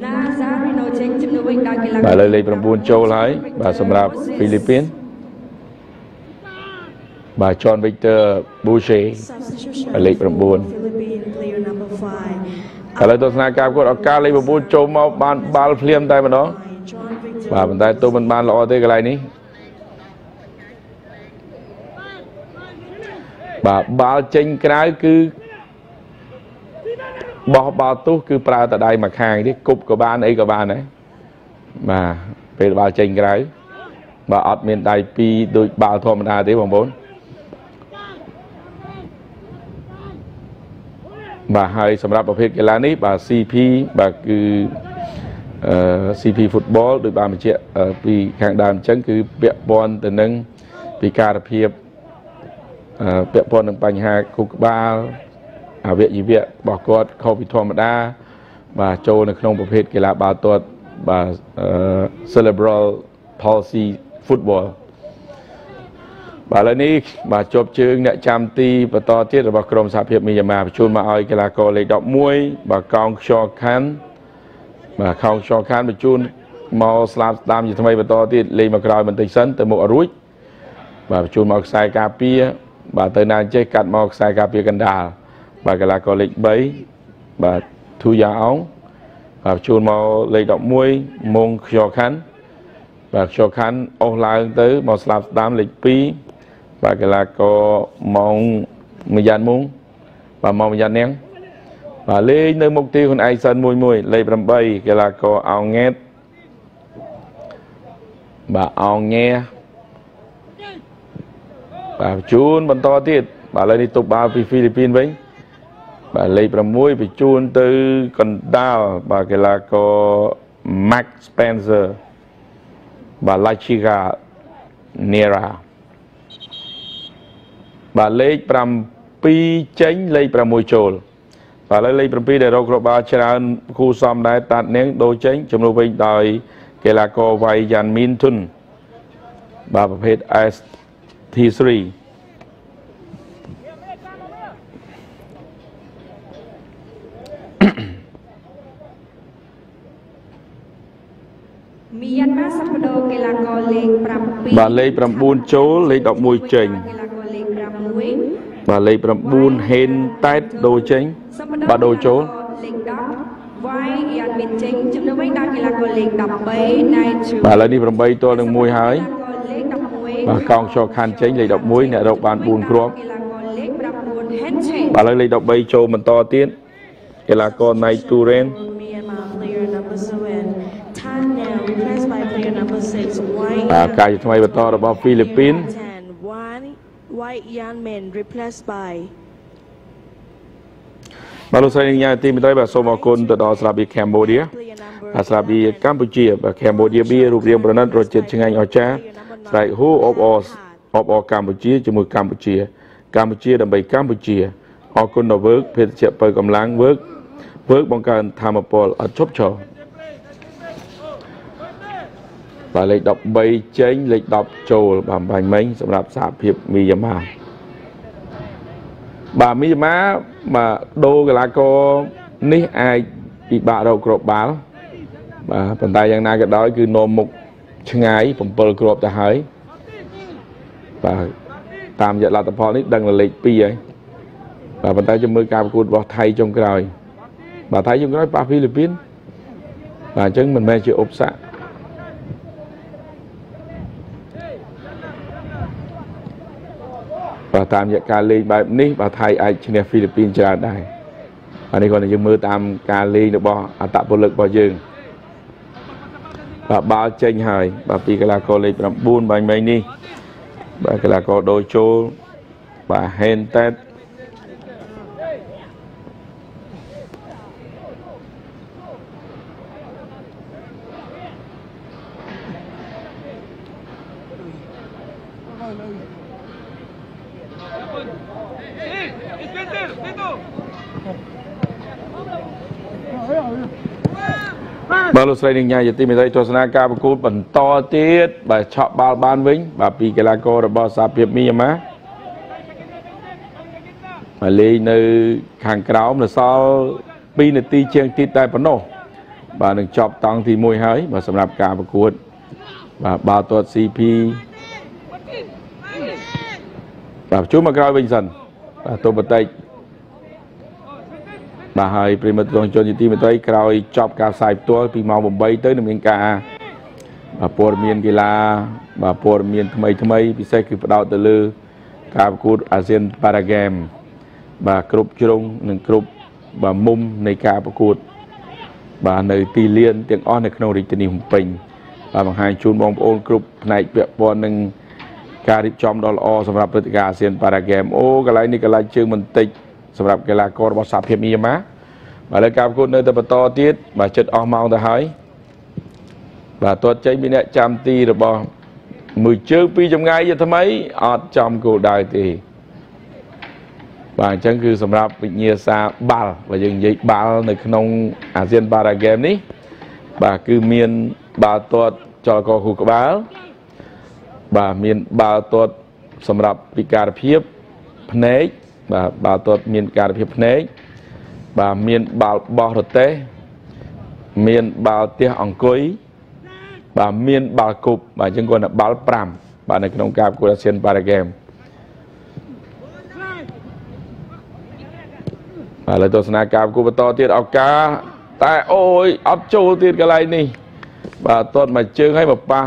Nazareno ចេញជំនួសវិញដោយកីឡាករបាទលើលេខ9ចូលហើយបាទសម្រាប់ហ្វីលីពីនបាទ John Victor Boucher លេខ9ឥឡូវទស្សនាការគាត់ឱកាសលេខ9ចូលមកបានបាល់ភ្លាមតែម្ដងបាទប៉ុន្តែទោះមិនបានល្អទេកន្លែងនេះបាទបាល់ចេញក្រៅគឺបោះបាល់ទោះគឺប្រើតែដៃមួយខាងទេគប់ក៏បានអីក៏បានដែរបាទពេលបាល់ចេញក្រៅបាទអត់មានដៃពីរដូចបាល់ធម្មតាទេបងប្អូនបាទហើយសម្រាប់ប្រភេទកីឡានេះបាទ CP បាទគឺCP Football ដោយបានបញ្ជាក់ពីខាងដើមអញ្ចឹងគឺពាក់ព័ន្ធទៅនឹងពិការភាពពាក់ព័ន្ធនឹងបញ្ហាខួរក្បាលអវយវៈរបស់គាត់ខុសពីធម្មតាបាទចូលនៅក្នុងប្រភេទកីឡាបាល់ទាត់បាទ Cerebral Palsy Football បាទឥឡូវនេះបាទជាប់ជើងអ្នកចាំទីបន្តទៀតរបស់ក្រុមសហភាពមីយ៉ាម៉ាបញ្ជូនមកឲ្យកីឡាករលេខ11បាទកោងខ្យល់ខាន់បាទកោងខ្យល់ខាន់បញ្ជូនមកស្លាបស្ដាមជាថ្មីបន្តទៀតលេងមកក្រោយបន្តិចសិនទៅមុខរួចបាទបញ្ជូនមកខ្សែការពារបាទទៅណាចេះកាត់មកខ្សែការពារកណ្ដាលបាទកីឡាករលេខ3បាទធូយ៉ាអងបាទបញ្ជូនមកលេខ11មុងខ្យល់ខាន់បាទខ្យល់ខាន់អូសឡើងទៅមកស្លាបស្ដាមលេខ2បាទកីឡាករម៉ងម្យ៉ានមុងបាទម៉ងម្យ៉ាននាងបាទលេងនៅមុខទីខ្លួនឯងសិនមួយមួយលេខ8កីឡាករអោងង៉េតបាទអោងញ៉ែបាទបញ្ជូនបន្តទៀតបាទឥឡូវនេះទប់បាល់ពីហ្វីលីពីនវិញបាទលេខ6បញ្ជូនទៅកណ្ដាលបាទកីឡាករ Max Spencer បាទ Lachiga Nera បាទលេខ7ចេញលេខ6ចូលបាទឥឡូវលេខ7ដែលរកគ្រាប់បាល់ច្រើនគូសំដែរតាត់នាងដូរចេញជំនួសវិញដោយកីឡាករវៃយ៉ានមីនធុនបាទប្រភេទ ST3 មីយ៉ាន់ម៉ាសប្តាហ៍កីឡាករលេខ7 បាទលេខ9ចូលលេខ11ចេញ កីឡាករ បាទលេខ9ហេនតែតដូរចេញបាទដូរចូលលេខ10វ៉ៃយ៉ានមីនចេញជំនួសវិញដល់កីឡាករលេខ13ណៃជូបាទឥឡូវនេះ8ទល់នឹង1ហើយបាទកោងចោខាន់ចេញលេខ11អ្នករកបាន4គ្រាប់បាទឥឡូវលេខ13ចូលបន្តទៀតកីឡាករណៃទូរ៉េនបាទកាយថ្មីបន្តរបស់ហ្វីលីពីនបាទលោកស្រីនិងញាតិមិត្តបាទសូមអរគុណទៅដល់ស្រាបៀរកម្ពុជាបាទស្រាបៀរកម្ពុជាបាទកម្ពុជាបៀរូបរាងប្រណិតរសជាតិឆ្ងាញ់អស្ចារ្យស្រែកហ៊ូអបអអបអកម្ពុជាជាមួយកម្ពុជាកម្ពុជាដើម្បីកម្ពុជាអរគុណដល់វើកភេទជ្ជៈបើកម្លាំងវើកវើកបង្កើនធម៌ពលអត់ឈប់ឈរបាទលេខ13ចេញលេខ10ចូលបាទបាញ់មិញសម្រាប់សហភាពមីយ៉ាម៉ាបាទមីយ៉ាម៉ាបាទដូរកីឡាករនេះអាចពិបាករកគ្រាប់បាល់បាទប៉ុន្តែយ៉ាងណាក៏ដោយគឺនាំមុខឆ្ងាយ7គ្រាប់ទៅហើយបាទតាមរយៈលទ្ធផលនេះដឹងលេខ2ហើយបាទប៉ុន្តែជំរឿការប្រកួតរបស់ថៃចុងក្រោយបាទថៃចុងក្រោយប៉ះហ្វីលីពីនបាទអញ្ចឹងមិនមែនជាឧបសគ្គបាទតាមរយៈការលេងបែបនេះបាទថៃអាចឈ្នះហ្វីលីពីនច្រើនដែរបាទនេះគាត់នឹងយើងមើលតាមការលេងរបស់អត្តពលិករបស់យើងបាទបាល់ចេញហើយបាទពីកីឡាករលេខ9បាញ់មិញនេះបាទកីឡាករដូរចូលបាទហេនតែតបាទលោកស្រីនិងញាតិមិត្តទស្សនាការប្រកួតបន្តទៀតបាទឆក់បាល់បានវិញបាទពីកីឡាកររបស់សហភាពមីយ៉ាម៉ាបាទលេងនៅខាងក្រោមនៅសល់2នាទីជាងទៀតតែប៉ុណ្ណោះបាទនឹងចប់តង់ទី1ហើយបាទសម្រាប់ការប្រកួតបាទបាល់ទាត់ CP បាទជួបមកក្រោយវិញសិនបាទទោះបន្តិចបាទហើយប្រិមត្តទស្សនិកជនជាទីមេត្រីក្រោយចប់ការផ្សាយផ្ទាល់ពីម៉ោង8ទៅនឹងមានការបាទព័ត៌មានកីឡាបាទព័ត៌មានថ្មីថ្មីពិសេសគឺផ្ដោតទៅលើការប្រកួតអាស៊ានប៉ារ៉ាហ្គេមបាទគ្រប់ជ្រុងនិងគ្រប់បាទមុំនៃការប្រកួតបាទនៅទីលានទាំងអស់នៅក្នុងរាជធានីភ្នំពេញបាទបង្ហាញជូនបងប្អូនគ្រប់ផ្នែកពាក់ព័ន្ធនឹងការរៀបចំដ៏ល្អសម្រាប់ព្រឹត្តិការណ៍អាស៊ានប៉ារ៉ាហ្គេមអូកន្លែងនេះកន្លែងជើងបន្តិចសម្រាប់កីឡាកររបស់សហភាពមីយ៉ាម៉ាបាទលើការប្រកួតនៅតែបន្តទៀតបាទចិត្តអស់ម៉ោងទៅហើយបាទទាត់ចេញពីអ្នកចាំទីរបស់មួយជើងពីចម្ងាយជាថ្មីអត់ចំគោលដៅទេបាទអញ្ចឹងគឺសម្រាប់វិញ្ញាសាបាល់បើយើងនិយាយបាល់នៅក្នុងអាស៊ានប៉ារ៉ាហ្គេមនេះបាទគឺមានបាល់ទាត់ចលករខួរក្បាលបាទមានបាល់ទាត់សម្រាប់ពិការភាពភ្នែកបាទបាល់ទាត់មានការភាពភ្នែកបាទមានបាល់បោះរទេះមានបាល់ទះអង្គុយបាទមានបាល់គប់បាទអញ្ចឹងគាត់បាល់5បាទនៅក្នុងការប្រកួតអាស៊ានប៉ារ៉ាហ្គេមបាទលើទស្សនាការប្រកួតបន្តទៀតឱកាសតែអូយអត់ចូលទៀតកន្លែងនេះបាទទាត់មួយជើងឲ្យមកប៉ះ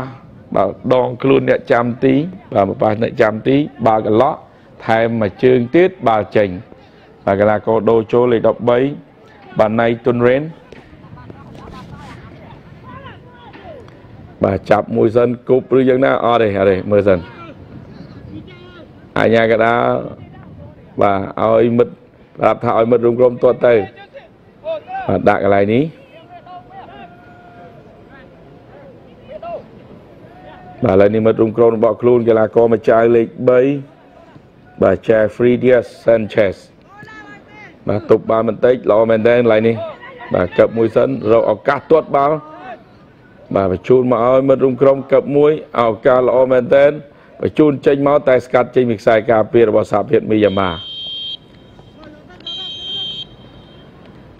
បាទដងខ្លួនអ្នកចាំទីបាទមកប៉ះអ្នកចាំទីបាល់កន្លក់ថែមមួយជើងទៀតបាល់ចេញបាទកីឡាករដូរចូលលេខ13បាទណៃតុនរ៉េនបាទចាប់មួយសិនគប់ឬយ៉ាងណាអត់ទេអត់ទេមើលសិនអញ្ញាកដាបាទឲ្យមិត្តប្រាប់ថាឲ្យមិត្តរួមក្រុមទាត់ទៅបាទដាក់កន្លែងនេះបាទឥឡូវនេះមិត្តរួមក្រុមរបស់ខ្លួនកីឡាករម្ចាស់លេខ3បាទ Jeffrey Diaz Sanchez បាទទប់បាល់បន្តិចល្អមែនទែនកន្លែងនេះបាទកឹបមួយសិនរកឱកាសទាត់បាល់បាទបញ្ជូនមកឲ្យមិត្តរួមក្រុមកឹបមួយឱកាសល្អមែនទែនបញ្ជូនចេញមកតែស្កាត់ចេញពីខ្សែការពាររបស់សហភាពមីយ៉ាម៉ា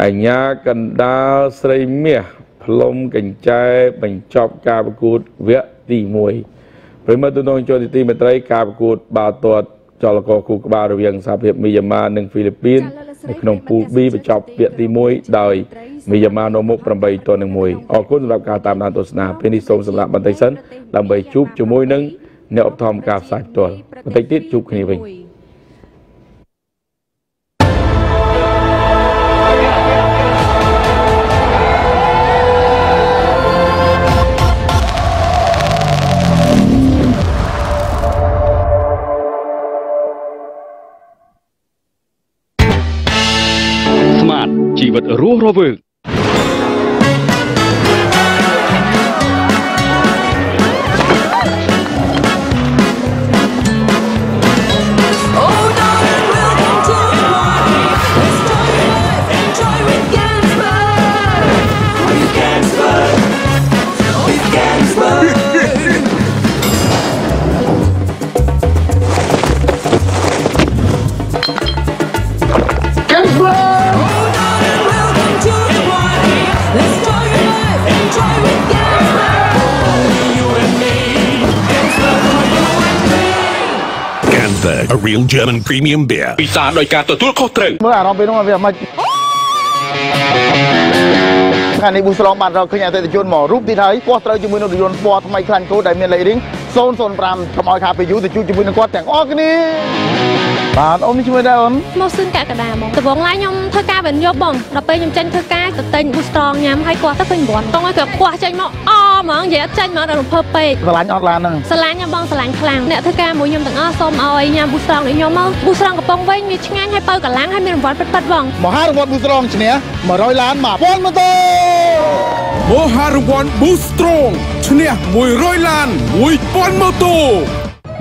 អញ្ញាកណ្ដាលស្រីមាសផ្លុំកញ្ចែបញ្ចប់ការប្រកួតវគ្គទី1ប្រិមត្តទូនចូលទីមេត្រីការប្រកួតបាល់ទាត់ ចលករគូក្បាលរវាងសហភាពមីយ៉ាន់ម៉ានិងហ្វីលីពីននៅក្នុងពូល B បញ្ចប់វគ្គទី1ដោយមីយ៉ាន់ម៉ានៅមុខ8-1អរគុណសម្រាប់ការតាមដានទស្សនាពេលនេះសូមសម្រាប់បន្តិចសិនដើម្បីជួបជាមួយនឹងអ្នកឧបត្ថម្ភការផ្សាយផ្ទាល់បន្តិចទៀតជួបគ្នាវិញជីវិតរស់រវើកA real German premium beer ពិសាដោយការទទួលខុសត្រូវមើលអារម្មណ៍ពេលនោះវាមិនថ្ងៃនេះប៊ូស្លងបានរកឃើញអតិថិជនមករូបទៀតហើយគាត់ត្រូវជាមួយនឹងរថយន្តពណ៌ថ្មីខ្លាញ់គោដែលមានលេខរៀង005កុំឲ្យខាតពេលយូរទៅជួបជាមួយនឹងគាត់ទាំងអស់គ្នាបាទអូននេះជួយដែរអូនមកសឿនកកដាមកដំបងឡើយខ្ញុំធ្វើការវិញយកបងដល់ពេលខ្ញុំចេញធ្វើការទៅទិញប៊ូស្ត្រងញ៉ាំហើយគាត់ទៅឃើញ9តង់ហើយគាត់ខ្វះចេញមកអហ្មងនិយាយអត់ចេញហ្មងដល់រំភើបពេកស្រឡាញ់អត់ឡានហ្នឹងស្រឡាញ់បងស្រឡាញ់ខ្លាំងអ្នកធ្វើការមួយខ្ញុំទាំងអស់សូមឲ្យញ៉ាំប៊ូស្ត្រងនេះខ្ញុំមកប៊ូស្ត្រងកំប៉ុងវិញវាឆ្ងាញ់ហើយបើកម្លាំងហើយមានរង្វាន់ពិតៗបងមហារង្វាន់ប៊ូស្ត្រងឈ្នះ100ឡាន1000ម៉ូតូមហារង្វាន់ប៊ូស្ត្រងឈ្នះ100ឡាន1000ម៉ូតូ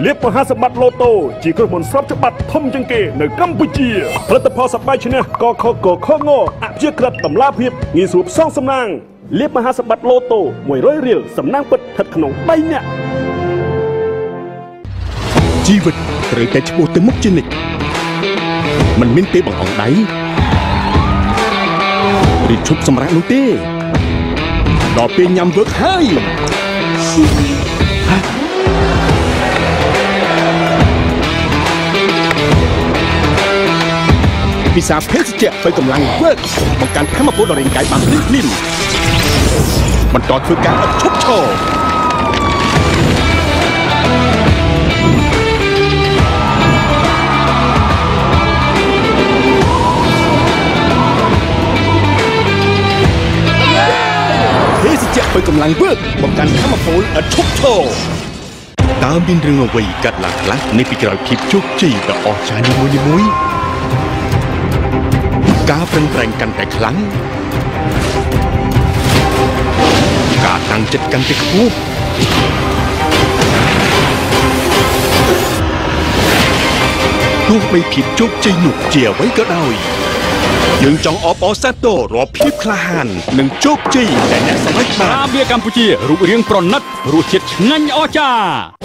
លាភមហាសម្បត្តិលូតូជាក្រុមហ៊ុនស្របច្បាប់ធំជាងគេនៅកម្ពុជាផលិតផលសប្បាយឈ្នះកខកខងអព្យាក្រឹតតម្លាភាពងាយស្រួលផ្សងសំណាងលាភមហាសម្បត្តិលូតូ100រៀលសំណាងពិតស្ថិតក្នុងដៃអ្នកជីវិតត្រូវតែឆ្ពោះទៅមុខជានិច្ចមិនមានទេបង្អង់ដៃឬឈប់សម្រាកនោះទេដល់ពេលញ៉ាំវើកហើយពិសាភេសជ្ជៈទៅកម្លាំងវើកបង្កើនធម៌ពលដល់រាងកាយបានភ្លាមៗបន្តធ្វើការឥតឈប់ឈរភេសជ្ជៈទៅកម្លាំងវើកបង្កើនធម៌ពលឥតឈប់ឈរតើមានរឿងអ្វីកាត់ឡើងខ្លះនៅពីក្រោយភាពជោគជ័យដ៏អស្ចារ្យនីមួយៗការប្រឹងប្រែងកាន់តែខ្លាំងការតាំងចិត្តកាន់តែខ្ពស់ទោះបីភាពជោគជ័យនោះជាអ្វីក៏ដោយយើងចង់អបអរសាទររាល់ភាពក្លាហាននិងជោគជ័យដែលអ្នកសម្រេចបានបៀកម្ពុជារូបរាងប្រណិតរសជាតិឆ្ងាញ់អស្ចារ្យ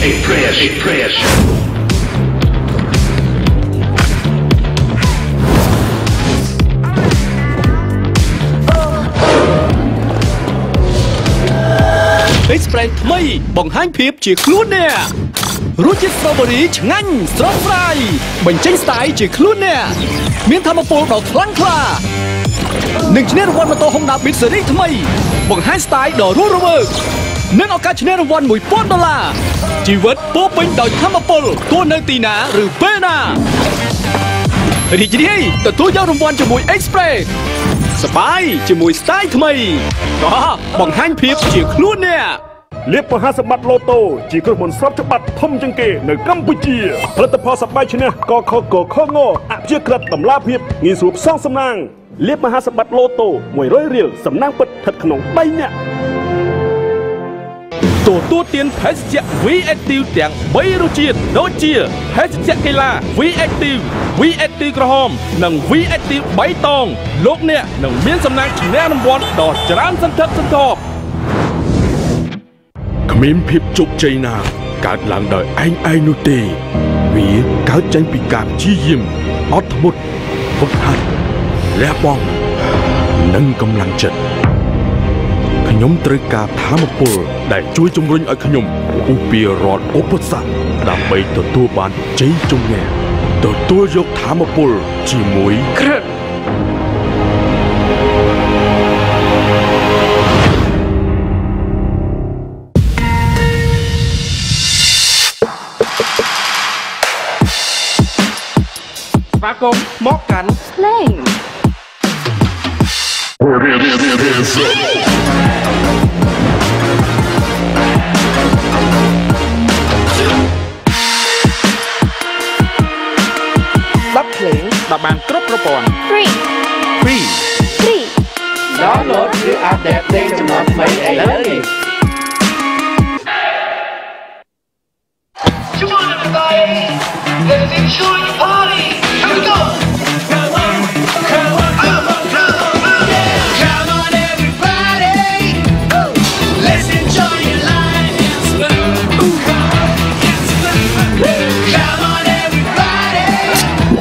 Express Express ថ្មីបង្ហាញភាពជាខ្លួនអ្នករសជាតិ Strawberry ឆ្ងាញ់ស្រស់ស្រាយបញ្ចេញស្ទាយជាខ្លួនអ្នកមានធម៌ពលដ៏ខ្លាំងក្លានឹងឈ្នះរង្វាន់ម៉ូតូ Honda Beat Series ថ្មីបង្ហាញស្ទាយដ៏រស់រវើកនិងឱកាសឈ្នះរង្វាន់$1000ជីវិតពោពេញដោយធម៌ពលទោះនៅទីណាឬពេលណារីករាយទទួលយករង្វាន់ជាមួយ Express សប្បាយជាមួយស្ទាយថ្មីក៏បង្ហាញភាពជាខ្លួនអ្នកលាភមហាសម្បត្តិលូតូជាក្រុមហ៊ុនស្របច្បាប់ធំជាងគេនៅកម្ពុជាផលិតផលសប្បាយឈ្នះកខកខងអព្យាក្រឹតតម្លាភាពងាយស្រួលផ្សងសំណាងលាភមហាសម្បត្តិលូតូ100រៀលសំណាងពិតស្ថិតក្នុងដៃអ្នកទទួលទានភេសជ្ជៈ V Active ទាំង3រសជាតិដូចជាភេសជ្ជៈកីឡា V Active V Active ក្រហមនិង V Active បៃតងលោកអ្នកនឹងមានសំណាងឈ្នះរង្វាន់ដ៏ច្រើនសន្ធឹកសន្ធាប់គ្មានភាពជោគជ័យណាកើតឡើងដោយឯងឯងនោះទេវាកើតចេញពីការព្យាយាមអត់ធ្មត់ហ្វឹកហាត់លះបង់និងកម្លាំងចិត្ត ខ្ញុំត្រូវការធម៌ពលដែលជួយជំរុញឲ្យខ្ញុំពុះពៀរាល់ឧបសគ្គដើម្បីទទួលបានជ័យជំនះទទួលយកធម៌ពលជាមួយក្រឹតស្វាគមន៍មកកាន់ភ្លេងស្ដាប់ភ្លេងដល់បានគ្រប់ប្រព័ន្ធ Free Free Free Download ឬ update ភ្លេងចំនួនថ្មីឥឡូវនេះ Come on everybody, let's enjoy the party. Here we go. Come on, come on, come on, come on, yeah. Come on everybody, let's enjoy your life. Come on, come on everybody,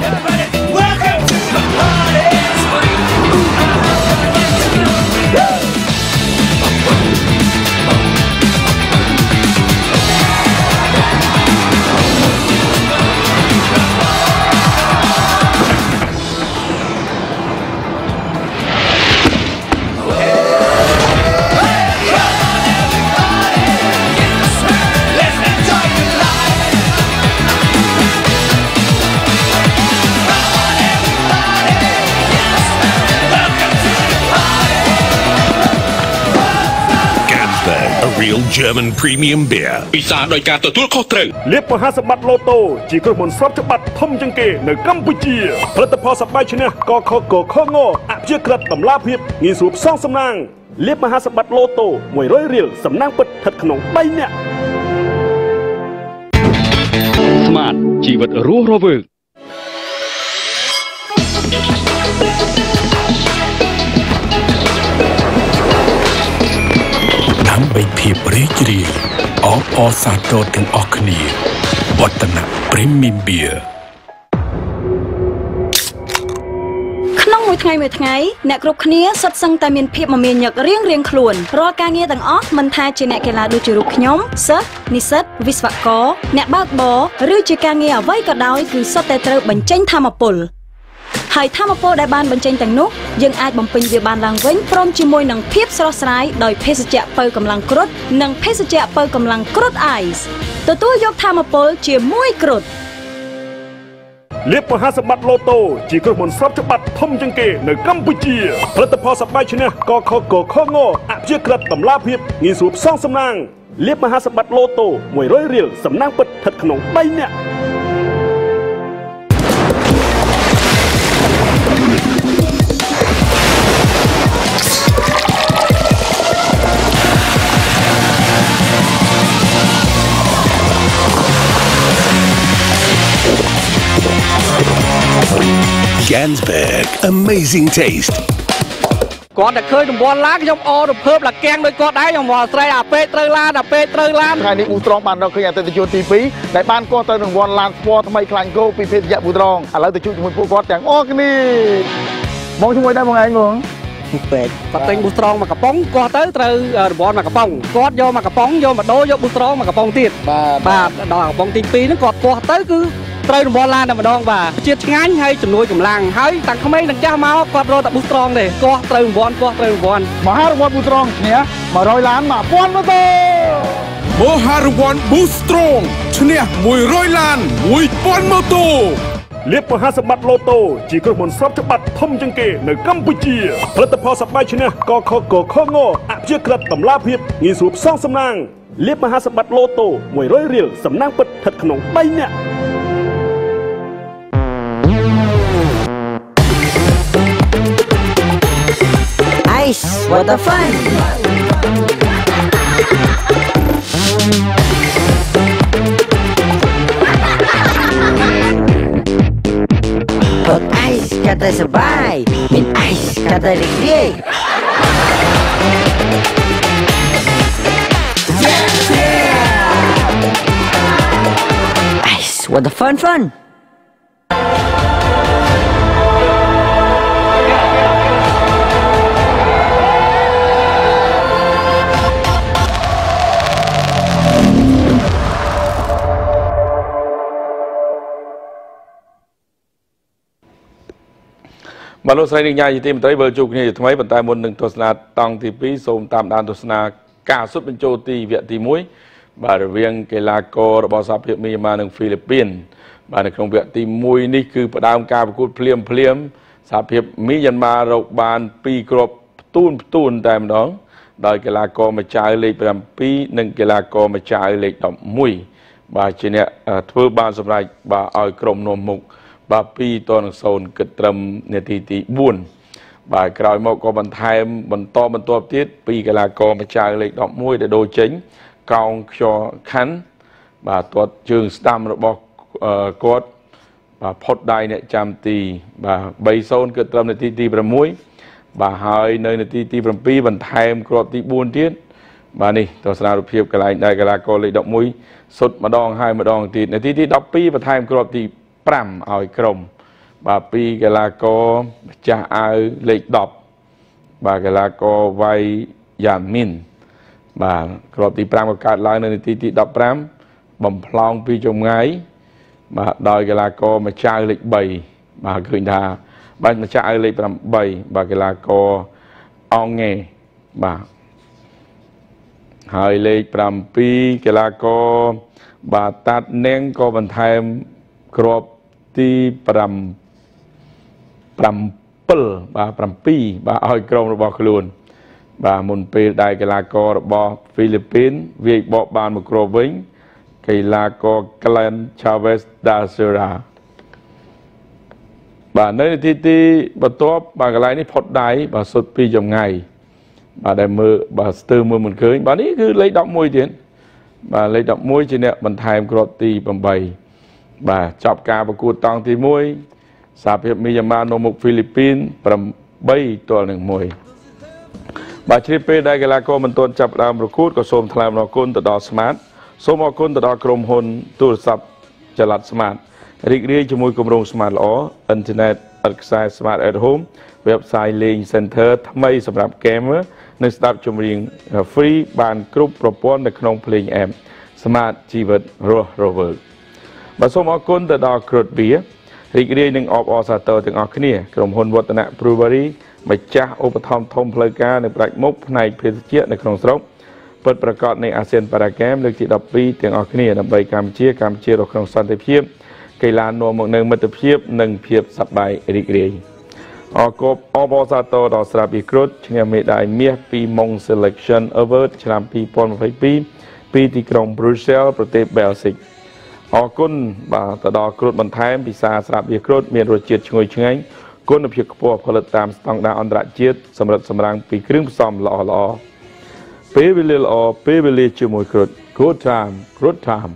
everybody, welcome to the party. Real German Premium Beer ពិសាដោយការទទួលខុសត្រូវលាភមហាសម្បត្តិលូតូជាក្រុមហ៊ុនស្របច្បាប់ធំជាងគេនៅកម្ពុជាផលិតផលសប្បាយឈ្នះកខកខងអព្យាក្រឹតតម្លាភាពងាយស្រួលផ្សងសំណាងលាភមហាសម្បត្តិលូតូ100រៀលសំណាងពិតស្ថិតក្នុងដៃអ្នកស្មាតជីវិតរស់រវើកដើម្បីភាពរីករាយអបអរសាទរទាំងអស់គ្នាវឌ្ឍនៈ Premium Beer ក្នុងមួយថ្ងៃមួយថ្ងៃអ្នកគ្រប់គ្នាសុទ្ធសឹងតែមានភាពមមាញឹករៀងរៀងខ្លួនរាល់ការងារទាំងអស់មិនថាជាអ្នកកីឡាដូចជារូបខ្ញុំសិស្សនិស្សិតវិស្វករអ្នកបើកបរឬជាការងារអ្វីក៏ដោយគឺសុទ្ធតែត្រូវបញ្ចេញធម៌ពលហើយធម៌ពលដែលបានបញ្ចេញទាំងនោះយើងអាចបំពេញវាបានឡើងវិញព្រមជាមួយនឹងភាពស្រស់ស្រាយដោយភេសជ្ជៈបើកម្លាំងគ្រុឌនិងភេសជ្ជៈបើកម្លាំងគ្រុឌអាយសទទួលយកធម៌ពលជាមួយគ្រុឌលាភមហាសម្បត្តិលូតូជាក្រុមហ៊ុនស្របច្បាប់ធំជាងគេនៅកម្ពុជាផលិតផលសប្បាយឈ្នះកខកខងអព្យាក្រឹតតម្លាភាពងាយស្រួលផ្សងសំណាងលាភមហាសម្បត្តិលូតូ100រៀលសំណាងពិតស្ថិតក្នុងដៃអ្នក Ganzberg amazing taste គាត់តែឃើញរង្វាន់ឡានខ្ញុំអរំភើបឡាកៀងដូចគាត់ដែរខ្ញុំមកស្រែអាពេកត្រូវឡានអាពេកត្រូវឡានថ្ងៃនេះអ៊ូត្រង់បានរកឃើញអតិថិជនទី2ដែលបានគាត់ទៅរង្វាន់ឡានស្ពណ៌ថ្មីខ្លាញ់គោពីភេទយៈប៊ូត្រង់ឥឡូវទៅជួបជាមួយពួកគាត់ទាំងអស់គ្នាមកជាមួយដែរបងឯងបងពេកគាត់ទិញប៊ូត្រង់មួយកំប៉ុងគាត់ទៅត្រូវរង្វាន់មួយកំប៉ុងគាត់យកមួយកំប៉ុងយកមកដូរយកប៊ូត្រង់មួយកំប៉ុងទៀតបាទដល់កំប៉ុងទី2ហ្នឹងគាត់គាស់ទៅគឺត្រូវរង្វាន់ឡានតែម្ដងបាទជាតិឆ្ងាញ់ហើយជំនួយកម្លាំងហើយតាំងក្មេងទាំងចាស់មកគាត់រកតែប៊ូត្រង់ទេគាត់ត្រូវរង្វាន់គាត់ត្រូវរង្វាន់មហារង្វាន់ប៊ូត្រង់ឈ្នះ100ឡាន1000ម៉ូតូមហារង្វាន់ប៊ូត្រង់ឈ្នះ100ឡាន1000ម៉ូតូលាភមហាសម្បត្តិលូតូជាក្រុមហ៊ុនស្របច្បាប់ធំជាងគេនៅកម្ពុជាផលិតផលសប្បាយឈ្នះកខកខងអព្យាក្រឹតតម្លាភាពងាយស្រួលផ្សងសំណាងលាភមហាសម្បត្តិលូតូ100រៀលសំណាងពិតស្ថិតក្នុងដៃអ្នក Ice, what the fun! Hot ice កាន់តែសប្បាយមាន ice កាន់តែរីករាយ Ice, what the fun fun! បាទលោកស្រីនិងញ៉ាជាទីមេត្រីវិលជួបគ្នាជាថ្មីប៉ុន្តែមុននឹងទស្សនាតង់ទី2សូមតាមដានទស្សនាការសុទ្ធបញ្ចូលទីវគ្គទី1បាទរវាងកីឡាកររបស់សហភាពមីយ៉ាន់ម៉ានិងហ្វីលីពីនបាទនៅក្នុងវគ្គទី1នេះគឺផ្ដើមការប្រកួតភ្លាមភ្លាមសហភាពមីយ៉ាន់ម៉ារកបាន2គ្រាប់ផ្ទួនផ្ទួនតែម្ដងដោយកីឡាករម្ចាស់លេខ7និងកីឡាករម្ចាស់លេខ11បាទជាអ្នកធ្វើបានសម្រេចបាទឲ្យក្រុមនាំមុខបាទ2-0គិតត្រឹមនាទីទី4បាទក្រោយមកក៏បន្ថែមបន្តបន្ទាប់ទៀតពីកីឡាករម្ចាស់លេខ11ដែលដូរចេញកោងខ្យល់ខាន់បាទទាត់ជើងស្ដាំរបស់គាត់បាទផុតដៃអ្នកចាំទីបាទ3-0គិតត្រឹមនាទីទី6បាទហើយនៅនាទីទី7បន្ថែមគ្រាប់ទី4ទៀតបាទនេះទស្សនារូបភាពកន្លែងដែលកីឡាករលេខ11សុតម្ដងហើយម្ដងទៀតនាទីទី12បន្ថែមគ្រាប់ទី5ឲ្យក្រុមបាទពីកីឡាករម្ចាស់អាវលេខ10បាទកីឡាករវៃយ៉ាមីនបាទគ្រាប់ទី5ក៏កើតឡើងនៅនាទីទី15បំផ្លងពីចម្ងាយបាទដោយកីឡាករម្ចាស់លេខ3បាទឃើញថាបាទម្ចាស់អាវលេខ8បាទកីឡាករអងងេបាទហើយលេខ7កីឡាករបាទតាត់នាងក៏បន្ថែមគ្រាប់ទី5 7បាទ7បាទឲ្យក្រុមរបស់ខ្លួនបាទមុនពេលដែលកីឡាកររបស់ហ្វីលីពីនវាយបកបានមួយគ្រាប់វិញកីឡាករ Glenn Chavez da Silva បាទនៅនាទីទីបន្ទាប់បាទកន្លែងនេះផុតដៃបាទសុទ្ធពីចម្ងាយបាទដែលមើលបាទស្ទើរមើលមិនឃើញបាទនេះគឺលេខ11ទៀតបាទលេខ11ជាអ្នកបន្ថែមគ្រាប់ទី8បាទចប់ការប្រកួតតង់ទី1សហភាពមីយ៉ាន់ម៉ានៅមុខហ្វីលីពីន8-1បាទជ្រាបពេលដែលកីឡាករមិនទាន់ចាប់ដើមប្រកួតក៏សូមថ្លែងអំណរគុណទៅដល់ Smart សូមអរគុណទៅដល់ក្រុមហ៊ុនទូរស័ព្ទចល័ត Smart រីករាយជាមួយគម្រោង Smart ល្អអ៊ីនធឺណិតឥតខ្សែ Smart at Home website លេង Center ថ្មីសម្រាប់ gamer និងស្ដាប់ចម្រៀង free បានគ្រប់ប្រព័ន្ធនៅក្នុងភ្លេង app Smart ជីវិតរស់រវើកបាទសូមអរគុណទៅដល់គ្រុតបៀរីករាយនឹងអបអរសាទរទាំងអស់គ្នាក្រុមហ៊ុនវឌ្ឍនៈ Brewery ម្ចាស់ឧបត្ថម្ភធំផ្លូវការនៅផ្ដាច់មុខផ្នែកភេសជ្ជៈនៅក្នុងស្រុកពិតប្រាកដនៃអាស៊ានប៉ារ៉ាហ្គេមលើកទី12ទាំងអស់គ្នាដើម្បីកម្ពុជាកម្ពុជារស់ក្នុងសន្តិភាពកីឡានាំមកនូវមិត្តភាពនិងភាពសប្បាយរីករាយអរគុណអបអរសាទរដល់ស្រាបៀគ្រុតឈ្នះមេដាយមាសពី Mong Selection Award ឆ្នាំ2022ពីទីក្រុង Brussels ប្រទេសបែលហ្សិកអរគុណបាទទៅដល់គ្រុតបន្ថែមពិសាស្រាបៀគ្រុតមានរសជាតិឈ្ងុយឆ្ងាញ់គុណភាពខ្ពស់ផលិតតាមស្តង់ដារអន្តរជាតិសម្រិតសម្រាំងពីគ្រឿងផ្សំល្អល្អពេលវេលាល្អពេលវេលាជាមួយគ្រុត Good time Good time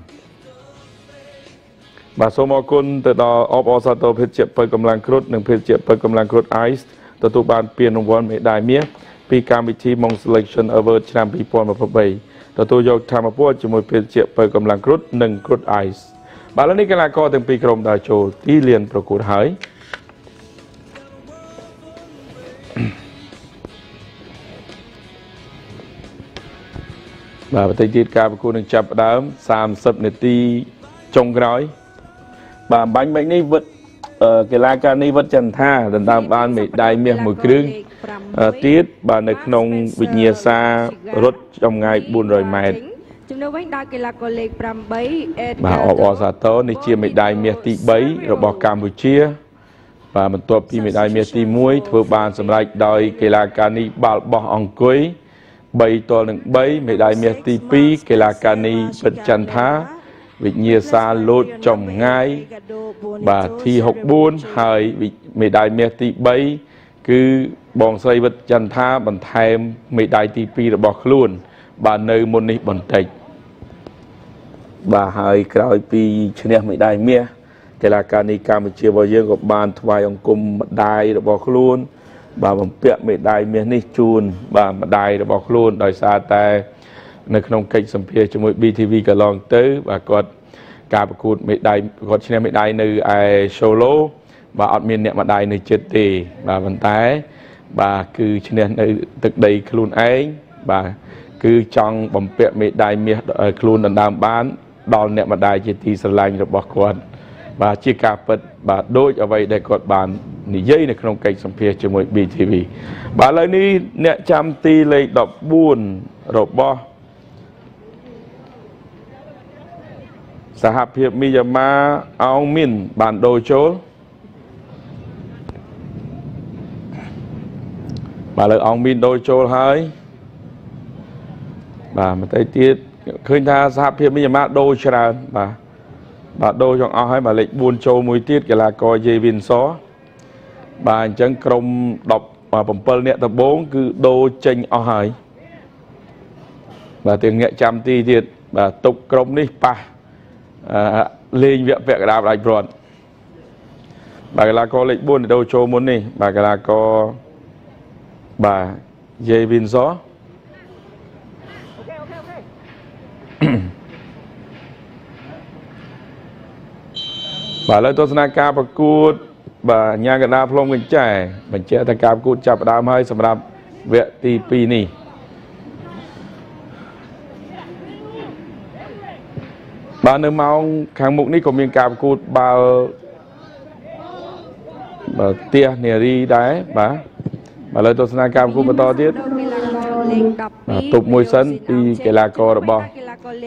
បាទសូមអរគុណទៅដល់អបអរសាទរភេទជ្ជៈបើកម្លាំងគ្រុតនិងភេទជ្ជៈបើកម្លាំងគ្រុត Ice ទទួលបានពានរង្វាន់មេដាយមាសពីកម្មវិធី Mong Selection Award ឆ្នាំ2023ទទួលយកធម្មពលជាមួយភេទជ្ជៈបើកម្លាំងគ្រុតនិងគ្រុត Ice បាទឥឡូវនេះកីឡាករទាំងពីរក្រុមដើរចូលទីលានប្រកួតហើយបាទបន្តិចទៀតការប្រកួតនឹងចាប់ផ្ដើម30នាទីចុងក្រោយបាទបាញ់មិញនេះវិតកីឡាករនេះវិតចន្ទថាដណ្ដើមបានមេដាយមាសមួយគ្រឿងទៀតបាទនៅក្នុងវិញ្ញាសារត់ចម្ងាយ400ម៉ែត្រជំនួសវិញដល់កីឡាករលេខ8បាទអបអរសាទរនេះជាមេដាយមាសទី3របស់កម្ពុជាបាទបន្ទាប់ពីមេដាយមាសទី1ធ្វើបានសម្រេចដោយកីឡាករនេះបាល់បោះអង្គុយ3-3មេដាយមាសទី2កីឡាករនេះវិតចន្ទថាវិញ្ញាសាលោតចម្ងាយបាទ T64 ហើយមេដាយមាសទី3គឺបងស្រីវិតចន្ទថាបន្ថែមមេដាយទី2របស់ខ្លួនបាទនៅមុននេះបន្តិចបាទហើយក្រោយពីឈ្នះមេដាយមាសកីឡាករនេះកម្ពុជារបស់យើងក៏បានថ្វាយអង្គមម្ដាយរបស់ខ្លួនបាទបំពាក់មេដាយមាសនេះជូនបាទម្ដាយរបស់ខ្លួនដោយសារតែនៅក្នុងកិច្ចសម្ភាសជាមួយ BTV កន្លងទៅបាទគាត់ការប្រកួតមេដាយគាត់ឈ្នះមេដាយនៅឯ Solo បាទអត់មានអ្នកម្ដាយនៅចិត្តទេបាទប៉ុន្តែបាទគឺឈ្នះនៅទឹកដីខ្លួនឯងបាទគឺចង់បំពាក់មេដាយមាសខ្លួនដណ្ដើមបានដល់អ្នកម្ដាយជាទីស្រឡាញ់របស់គាត់បាទជាការពិតបាទដូចអ្វីដែលគាត់បាន និយាយនៅក្នុងកិច្ចសម្ភាសជាមួយ BTV បាទឥឡូវនេះអ្នកចាំទីលេខ14របស់សហភាពមីយ៉ាម៉ាអោងមីនបានដូរចូលបាទលើអង្គមីនដូរចូលហើយបាទបន្តិចទៀតឃើញថាសហភាពមីយ៉ាម៉ាដូរច្រើនបាទបាទដូរចង់អស់ហើយបាទលេខ4ចូលមួយទៀតកីឡាករយេវីនសបាទអញ្ចឹងក្រុម17នាក់ដំបូងគឺដូរចេញអស់ហើយបាទទាំងអ្នកចាំទីទៀតបាទទុកក្រុមនេះប៉ះលេងវគ្គពាក់កណ្ដាលផ្ដាច់ព្រាត់បាទកីឡាករលេខ4ដូរចូលមុននេះបាទកីឡាករបាទយេវីនសបាទឥឡូវទស្សនាការប្រកួតបាទញ៉ាងកណ្ដាលផ្លុំកញ្ចែបញ្ជាក់ថាការប្រកួតចាប់ផ្ដើមហើយសម្រាប់វគ្គទី2នេះបាទនៅម៉ោងខាងមុខនេះក៏មានការប្រកួតបាល់បាទផ្ទះនារីដែរបាទឥឡូវទស្សនាការប្រកួតបន្តទៀតបាទទប់មួយសិនពីកីឡាកររបស់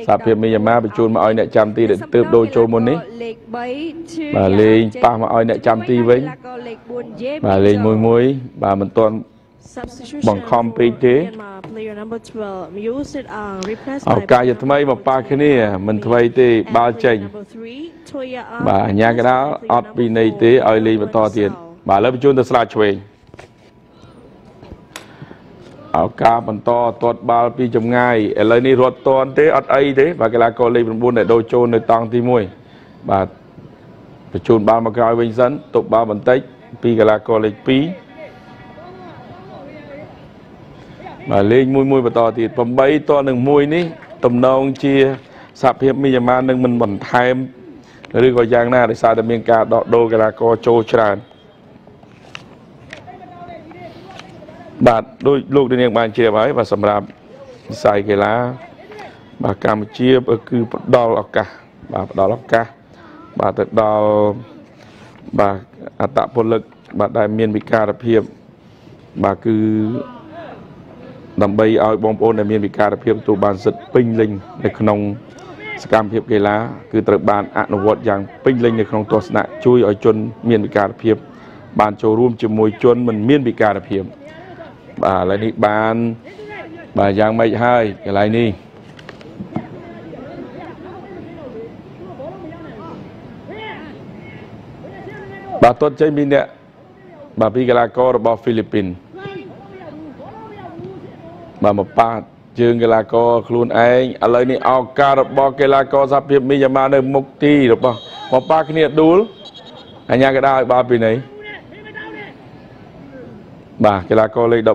សហភាពមីយ៉ាម៉ាបញ្ជូនមកឲ្យអ្នកចាំទីដែលទើបដូរចូលមុននេះបាទលេងប៉ះមកឲ្យអ្នកចាំទីវិញបាទលេងមួយមួយបាទមិនទាន់បង្ខំពេកទេឱកាសជាថ្មីមកប៉ះគ្នាមិនថ្មីទេបាល់ចេញបាទអាញាកដាលអត់ពីនៃទេឲ្យលេងបន្តទៀតបាទឥឡូវបញ្ជូនទៅស្លាឆ្វេងឱកាសបន្តទាត់បាល់ពីចម្ងាយឥឡូវនេះរត់តាន់ទេអត់អីទេបាទកីឡាករលេខ9ដែលដូរចូលនៅតង់ទី1បាទបញ្ជូនបាល់មកក្រោយវិញសិនទប់បាល់បន្តិចពីកីឡាករលេខ2បាទលេងមួយមួយបន្តទៀត8តនឹង1នេះតំណងជាសហភាពមីយ៉ាម៉ានឹងមិនបន្ថែមឬក៏យ៉ាងណាដោយសារតែមានការដកដូរកីឡាករចូលច្រើនបាទដោយលោកនាងបានជ្រាបហើយបាទសម្រាប់វិស័យកីឡាបាទកម្ពុជាគឺផ្ដល់ឱកាសបាទផ្ដល់ឱកាសបាទទៅដល់បាទអត្តពលិកបាទដែលមានវិការភាពបាទគឺដើម្បីឲ្យបងប្អូនដែលមានវិការភាពទទួលបានសិទ្ធិពេញលេញនៅក្នុងសកម្មភាពកីឡាគឺត្រូវបានអនុវត្តយ៉ាងពេញលេញនៅក្នុងទស្សនៈជួយឲ្យជនមានវិការភាពបានចូលរួមជាមួយជនមិនមានវិការភាពបាទឥឡូវនេះបានបាទយ៉ាងម៉េចហើយកន្លែងនេះបាទទាត់ចេញពីអ្នកបាទពីកីឡាកររបស់ហ្វីលីពីនបាទមកប៉ះជើងកីឡាករខ្លួនឯងឥឡូវនេះឱកាសរបស់កីឡាករសហភាពមីយ៉ាម៉ានៅមុខទីរបស់មកប៉ះគ្នាដួលអញ្ញាកដាឲ្យបាល់ពីនេះបាទកីឡាករលេខ13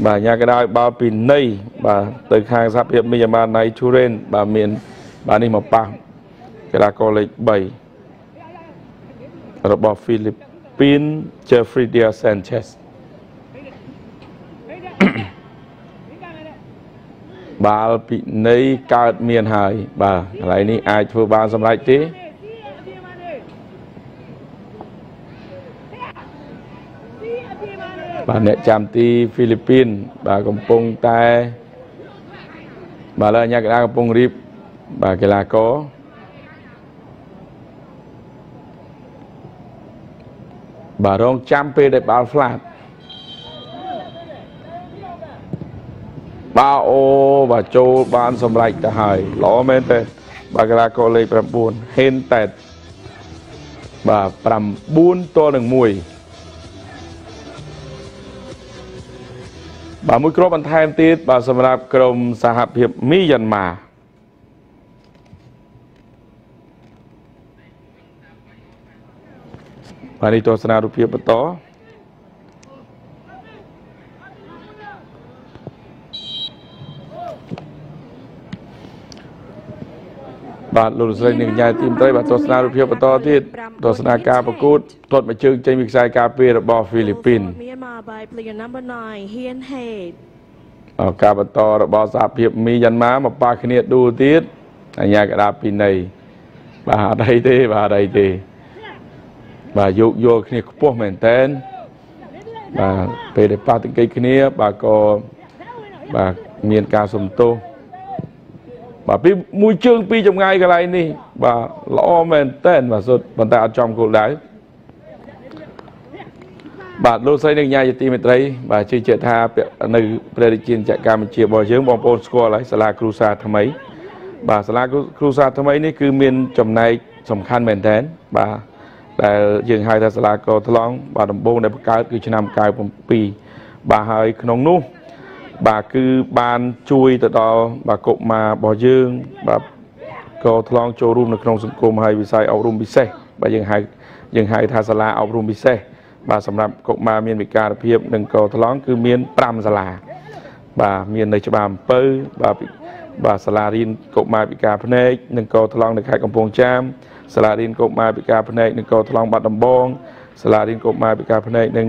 បាទញ៉ាកដាឲ្យបាល់ពីនៃបាទទៅខាងសហភាពមីយ៉ាម៉ាណៃធូរ៉េនបាទមានបាទនេះមកប៉ះកីឡាករលេខ3របស់ហ្វីលីពីន Jeffrey Diaz Sanchez បាល់ពីនៃកើតមានហើយបាទកន្លែងនេះអាចធ្វើបានសម្រេចទេបាទអ្នកចាំទីហ្វីលីពីនបាទកំពុងតែបាទឥឡូវអាញាកដាកំពុងរៀបបាទកីឡាករបាទរងចាំពេលដែលបាល់ហ្វ្លាតបាទអូបាទចូលបានសម្រេចទៅហើយល្អមែនទេបាទកីឡាករលេខ9ហេនតែតបាទ9ទល់នឹង1បាទមួយគ្រាប់បន្ថែមទៀតបាទសម្រាប់ក្រុមសហភាពមីយ៉ាន់ម៉ាបាទនេះទស្សនារូបភាពបន្តបាទលោកស្រីនិងកញ្ញាទីមត្រីបាទទស្សនារូបភាពបន្តទៀតទស្សនាការប្រកួតទាត់មួយជើងចេញពីខ្សែការពាររបស់ហ្វីលីពីនការបន្តរបស់សហភាពមីយ៉ាន់ម៉ាមកប៉ះគ្នាដួលទៀតអញ្ញាកដាពីនៃបាទអត់អីទេបាទអត់អីទេ បាទយោគយល់គ្នាខ្ពស់មែនតែនបាទពេលដែលប៉ះទង្គិចគ្នាបាទក៏បាទមានការសំទោសបាទពីមួយជើងពីរចម្ងាយកន្លែងនេះបាទល្អមែនតែនបាទសុទ្ធប៉ុន្តែអត់ចំគោលដៅបាទលោកស្រីនិងកញ្ញាជាទីមេត្រីបាទជឿជាក់ថានៅព្រះរាជាណាចក្រកម្ពុជារបស់យើងបងប្អូនស្គាល់ហើយសាលាគ្រូសាថ្មីបាទសាលាគ្រូសាថ្មីនេះគឺមានចំណែកសំខាន់មែនទែនបាទដែលយើងហៅថាសាលាកថ្លង់បាទដំបូងដែលបង្កើតគឺឆ្នាំ97បាទហើយក្នុងនោះបាទគឺបានជួយទៅដល់បាទកុមាររបស់យើងបាទកថ្លង់ចូលរួមនៅក្នុងសង្គមហើយវិស័យអប់រំពិសេសបាទយើងហៅថាសាលាអប់រំពិសេសបាទសម្រាប់កុមារមានវិការភាពនិងកថ្លង់គឺមាន5សាលាបាទមាននៅច្បារអំពៅបាទសាលារៀនកុមារពិការភ្នែកនិងកថ្លង់នៅខេត្តកំពង់ចាមសាលារៀនកុមារពិការភ្នែកនិងកថ្លង់បាត់ដំបងសាលារៀនកុមារពិការភ្នែកនិង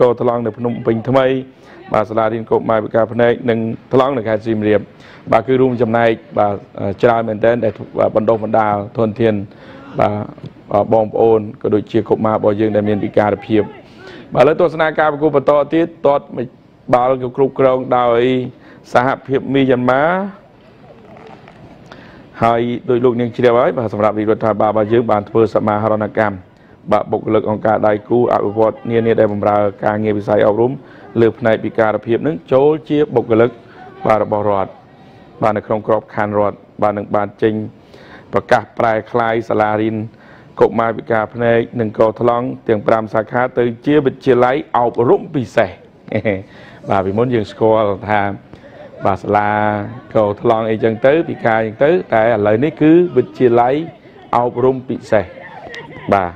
កថ្លង់នៅភ្នំពេញថ្មីបាទសាលារៀនកុមារពិការភ្នែកនិងថ្លង់នៅខេត្តសៀមរាបបាទគឺរួមចំណែកបាទច្រើនមែនទែនដែលបណ្ដុះបណ្ដាលធនធានបាទបងប្អូនក៏ដូចជាកុមាររបស់យើងដែលមានពិការភាពបាទឥឡូវទស្សនាការប្រកួតបន្តទៀតទាត់បាល់ក៏គ្រប់គ្រងដោយសហភាពមីយ៉ាន់ម៉ាហើយដោយលោកនាងជ្រាបហើយបាទសម្រាប់រាជរដ្ឋាភិបាលរបស់យើងបានធ្វើសមាហរណកម្មបាទបុគ្គលិកអង្គការដៃគូអភិវឌ្ឍនានាដែលបម្រើការងារវិស័យអប់រំលើផ្នែកពិការភាពនឹងចូលជាបុគ្គលិកបាទរបស់រដ្ឋបាទនៅក្នុងក្របខ័ណ្ឌរដ្ឋបាទនឹងបានចេញប្រកាសប្រែក្លាយសាលារៀនកុមារពិការភ្នែកនិងកថ្លង់ទាំង5សាខាទៅជាវិទ្យាល័យអប់រំពិសេសបាទពីមុនយើងស្គាល់ថាបាទសាលាកថ្លង់អីចឹងទៅពិការចឹងទៅតែឥឡូវនេះគឺវិទ្យាល័យអប់រំពិសេសបាទ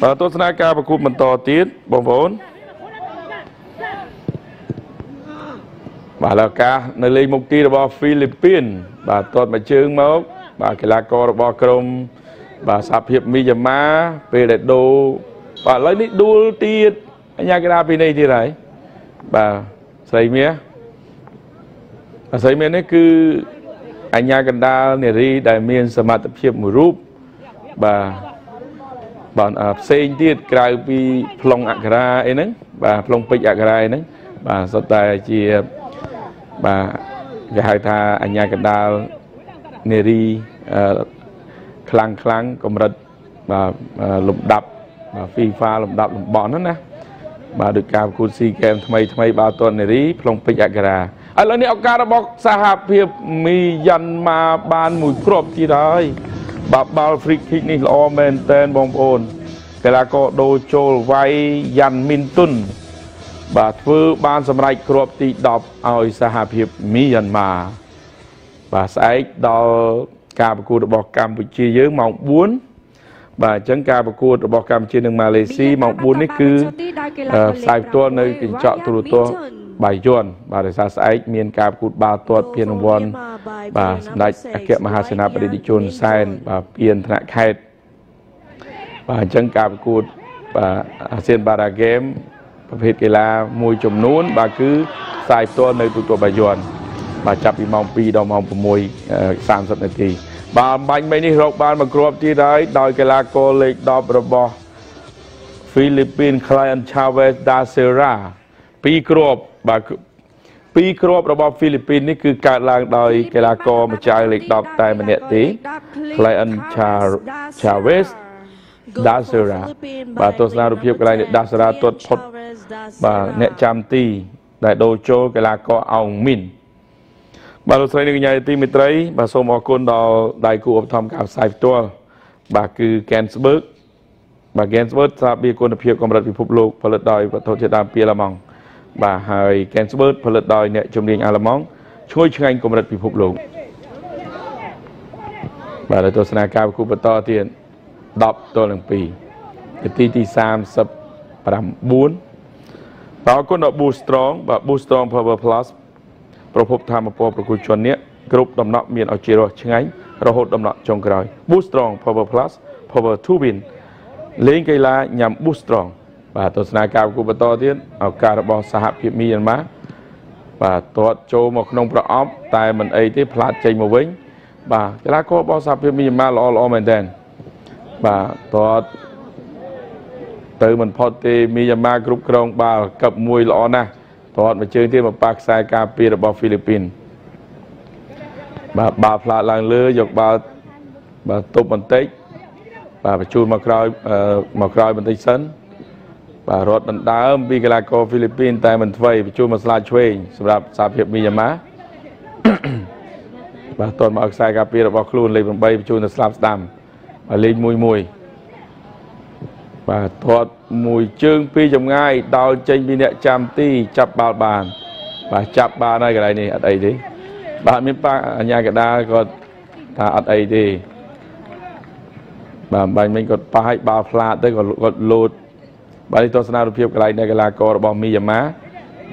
បាទទស្សនាការប្រកួតបន្តទៀតបងប្អូនបាទឱកាសនៅលេខមុខទីរបស់ហ្វីលីពីនបាទទាត់មួយជើងមកបាទកីឡាកររបស់ក្រុមបាទសហភាពមីយ៉ាន់ម៉ាពេលដែលដូរបាទឥឡូវនេះដួលទៀតអញ្ញាកីឡាពីនេះទៀតហើយបាទស្រីមាសស្រីមាសនេះគឺអញ្ញាកណ្ដាលនារីដែលមានសមត្ថភាពមួយរូបបាទផ្សេងទៀតក្រៅពីប្លង់អក្ខរាអីហ្នឹងបាទប្លង់ពេជ្រអក្ខរាអីហ្នឹងបាទសុទ្ធតែជាបាទគេហៅថាអញ្ញាកណ្ដាលនារីខ្លាំងកម្រិតបាទលំដាប់បាទ FIFA លំដាប់លំបន់ហ្នឹងណាបាទដោយការប្រកួត SEA Games ថ្មីបាល់ទាត់នារីប្លង់ពេជ្រអក្ខរាឥឡូវនេះឱកាសរបស់សហភាពមីយ៉ាន់ម៉ាបានមួយគ្រាប់ទៀតហើយបាទបាល់ free kick នេះល្អមែនទែនបងប្អូនកីឡាករដូរចូលវ៉ៃយ៉ាន់មីនតុនបាទធ្វើបានសម្រេចគ្រាប់ទី10ឲ្យសហភាពមីយ៉ាន់ម៉ាបាទស្អែកដល់ការប្រកួតរបស់កម្ពុជាយើងម៉ោង4បាទអញ្ចឹងការប្រកួតរបស់កម្ពុជានិងម៉ាឡេស៊ីម៉ោង4នេះគឺផ្សាយផ្ទាល់នៅកញ្ចក់ទូរទស្សន៍បាយ័នបាទដោយសារស្អែកមានការប្រកួតបាល់ទាត់ពានរង្វាន់បាទសម្ដេចអគ្គមហាសេនាបតីតេជោហ៊ុនសែនបាទពានថ្នាក់ខេត្តបាទអញ្ចឹងការប្រកួតបាទអាស៊ានបារ៉ាហ្គេមប្រភេទកីឡាមួយចំនួនបាទគឺផ្សាយផ្ទាល់នៅទូរទស្សន៍បាយ័នបាទចាប់ពីម៉ោង2ដល់ម៉ោង6:30នាទីបាទបាញ់មិញនេះរកបានមួយគ្រាប់ទៀតហើយដោយកីឡាករលេខ10របស់ហ្វីលីពីន Client Chavez da Silva 2គ្រាប់បាទ2គ្រាប់របស់ហ្វីលីពីននេះគឺកើតឡើងដោយកីឡាករម្ចាស់លេខ10តែម្នាក់ទេ Client Chavez da Silva បាទទស្សនារូបភាពកន្លែង da Silva ទាត់ផុតបាទអ្នកចាំទីដែលដូរចូលកីឡាករអោងមីនបាទលោកស្រីនិងកញ្ញាទីមេត្រីបាទសូមអរគុណដល់ដៃគូឧបត្ថម្ភការផ្សាយផ្ទាល់បាទគឺ Gainsberg បាទ Gainsberg ស្រាបៀរគុណភាពកម្រិតពិភពលោកផលិតដោយវត្ថុធាតុដើមពីអាល្លឺម៉ង់បាទហើយ Gainsberg ផលិតដោយអ្នកជំនាញអាល្លឺម៉ង់ឈ្ងុយឆ្ងាញ់កម្រិតពិភពលោកបាទទស្សនាការប្រកួតបន្តទៀត10ទល់នឹង2នាទីទី39បាទអរគុណដល់ Boost Strong បាទ Boost Strong Power Plus ប្រភពធម្មពលប្រគល់ជននេះគ្រប់ដំណក់មានឲ្យជារសឆ្ងាញ់រហូតដំណក់ចុងក្រោយ Boost Strong Power Plus Power to Win លេងកីឡាញ៉ាំ Boost Strong បាទទស្សនាការប្រកួតបន្តទៀតឱកាសរបស់សហភាពមីយ៉ាន់ម៉ាបាទទាត់ចូលមកក្នុងប្រអប់តែមិនអីទេផ្លាតចេញមកវិញបាទកីឡាកររបស់សហភាពមីយ៉ាន់ម៉ាល្អមែនទែនបាទទាត់ ទៅមិនផុតទេមីយ៉ាម៉ាគ្រប់គ្រងបាល់កឹបមួយល្អណាស់ទាត់មួយជើងទៀតមកប៉ះខ្សែការពាររបស់ហ្វីលីពីនបាទបាល់ផ្លាតឡើងលើយកបាល់បាទទប់បន្តិចបាទបញ្ជូនមកក្រោយមកក្រោយបន្តិចសិនបាទរត់ដណ្ដើមពីកីឡាករហ្វីលីពីនតែមិនថ្វីបញ្ជូនមកស្លាឆ្វេងសម្រាប់សហភាពមីយ៉ាម៉ាបាទទាត់មកខ្សែការពាររបស់ខ្លួនលេខ8បញ្ជូនទៅស្លាប់ស្ដាំបាទលេខ1 1បាទទាត់មួយជើងពីចម្ងាយដោលចេញពីអ្នកចាំទីចាប់បាល់បានបាទចាប់បានហើយកន្លែងនេះអត់អីទេបាទមានប៉ាអញ្ញាកដាលគាត់ថាអត់អីទេបាទបាញ់មិញគាត់ប៉ះឲ្យបាល់ផ្លាតទៅគាត់លោតបាទនេះទស្សនារូបភាពកន្លែងនៃកីឡាកររបស់មីយ៉ាម៉ា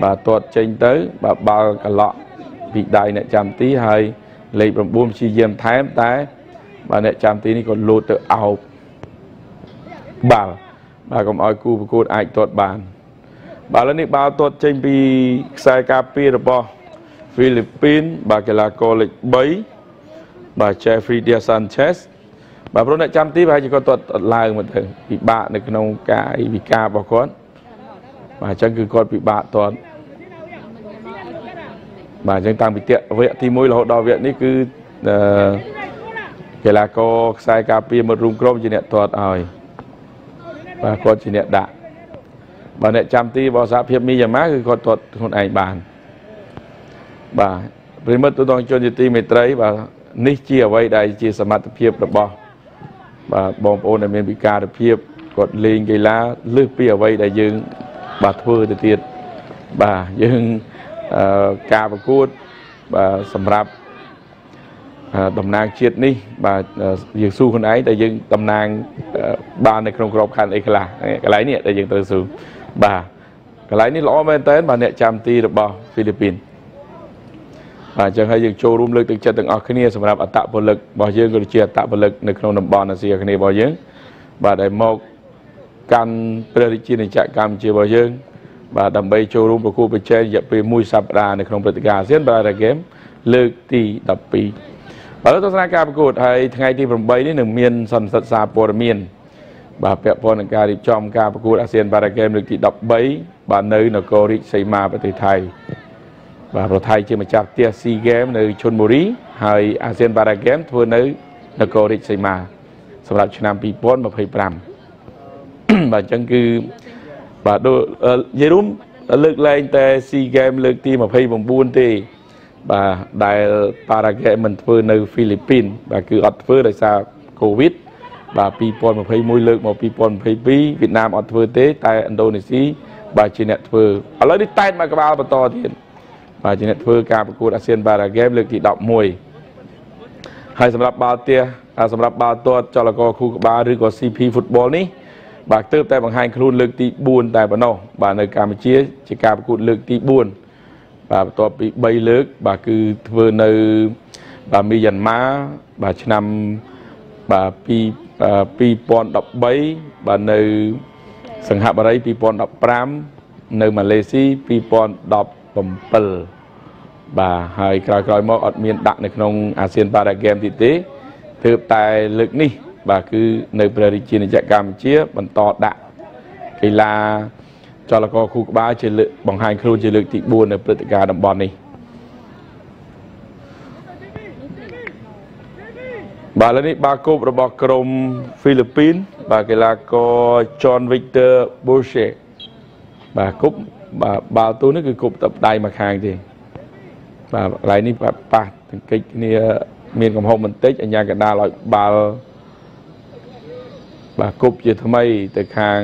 បាទទាត់ចេញទៅបាទបាល់កឡក់ពីដៃអ្នកចាំទីហើយលេខ9ព្យាយាមថែមតែបាទអ្នកចាំទីនេះក៏លោតទៅអោបបាល់បាទកុំឲ្យគូប្រកួតអាចទាត់បានបាទឥឡូវនេះបាល់ទាត់ចេញពីខ្សែការពាររបស់ហ្វីលីពីនបាទកីឡាករលេខ3បាទ Jeffrey Diaz Sanchez បាទព្រោះអ្នកចាំទីប្រហែលជាគាត់ទាត់ឡើងមកទៅពិបាកនៅក្នុងកាយវិការរបស់គាត់បាទអញ្ចឹងគឺគាត់ពិបាកទាត់បាទអញ្ចឹងតាំងពីវគ្គទី1រហូតដល់វគ្គនេះគឺកីឡាករខ្សែការពារមិត្តរួមក្រុមជាអ្នកទាត់ឲ្យបាទគាត់ជាអ្នកដាក់បាទអ្នកចាំទីរបស់សហភាពមីយ៉ាម៉ាគឺគាត់ទាត់ខ្លួនឯងបានបាទប្រិមិត្តទូទាំងជនជាទីមេត្រីបាទនេះជាអ្វីដែលជាសមត្ថភាពរបស់បាទបងប្អូនដែលមានពិការភាពគាត់លេងកីឡាលើសពីអ្វីដែលយើងបាទធ្វើទៅទៀតបាទយើងការប្រកួតបាទសម្រាប់តំណាងជាតិនេះបាទយើងស៊ូខ្លួនឯងតែយើងតំណាងបាននៅក្នុងក្របខ័ណ្ឌអីខ្លះកន្លែងនេះដែលយើងត្រូវស៊ូបាទកន្លែងនេះល្អមែនតើបាទអ្នកចាំទីរបស់ហ្វីលីពីនបាទអញ្ចឹងហើយយើងចូលរួមលើកទឹកចិត្តទាំងអស់គ្នាសម្រាប់អត្តពលិករបស់យើងក៏ដូចជាអត្តពលិកនៅក្នុងតំបន់អាស៊ីអាគ្នេយ៍របស់យើងបាទដែលមកកាន់ព្រះរាជាណាចក្រកម្ពុជារបស់យើងបាទដើម្បីចូលរួមប្រកួតប្រជែងរយៈពេលមួយសប្តាហ៍នៅក្នុងព្រឹត្តិការណ៍អាស៊ានបារ៉ាហ្គេមលើកទី12បាទទស្សនាការប្រកួតហើយថ្ងៃទី8នេះនឹងមានសន្និសីទសារព័ត៌មានបាទពាក់ព័ន្ធនឹងការរៀបចំការប្រកួតអាស៊ានបារ៉ាហ្គេមលើកទី13បាទនៅនគររាជសីមាប្រទេសថៃបាទប្រទេសថៃជាម្ចាស់ផ្ទះ SEA Games នៅឈុនបុរីហើយអាស៊ានបារ៉ាហ្គេមធ្វើនៅនគររាជសីមាសម្រាប់ឆ្នាំ2025បាទអញ្ចឹងគឺបាទដូចនិយាយរួមលើកលែងតែ SEA Games លើកទី29ទេបាទដែលប៉ារ៉ាហ្គេមមិនធ្វើនៅហ្វីលីពីនបាទគឺអត់ធ្វើដោយសារកូវីដបាទ2021លើកមក2022វៀតណាមអត់ធ្វើទេតែឥណ្ឌូនេស៊ីបាទជាអ្នកធ្វើឥឡូវនេះតែតមកក្បាលបន្តទៀតបាទជាអ្នកធ្វើការប្រកួតអាស៊ានបារ៉ាហ្គេមលើកទី11ហើយសម្រាប់បាល់ទះសម្រាប់បាល់ទាត់ចលករខួរក្បាលឬក៏ CP Football នេះបាទទើបតែបង្ហាញខ្លួនលើកទី4តែប៉ុណ្ណោះបាទនៅកម្ពុជាជាការប្រកួតលើកទី4បាទបន្ទាប់ពី3លើកបាទគឺធ្វើនៅបាទមីយ៉ាន់ម៉ាបាទឆ្នាំបាទ2013បាទនៅសង្ហបុរី2015នៅម៉ាឡេស៊ី2017បាទហើយក្រោយៗមកអត់មានដាក់នៅក្នុងអាស៊ានប៉ារ៉ាហ្គេមទៀតទេទើបតែលើកនេះបាទគឺនៅព្រះរាជាណាចក្រកម្ពុជាបន្តដាក់កីឡាចលករខួរក្បាលជាលើកបង្ហាញខ្លួនជាលើកទី4នៅព្រឹត្តិការណ៍តំបន់នេះបាទឥឡូវនេះបាល់គប់របស់ក្រុមហ្វីលីពីនបាទកីឡាករ John Victor Boucher បាទគប់បាទបាល់ទូនេះគឺគប់តែដៃមកខាងទេបាទកន្លែងនេះប៉ះទង្គិចគ្នាមានកំហុសបន្តិចអញ្ញាកណ្ដាលឲ្យបាល់បាទគប់ជាថ្មីទៅខាង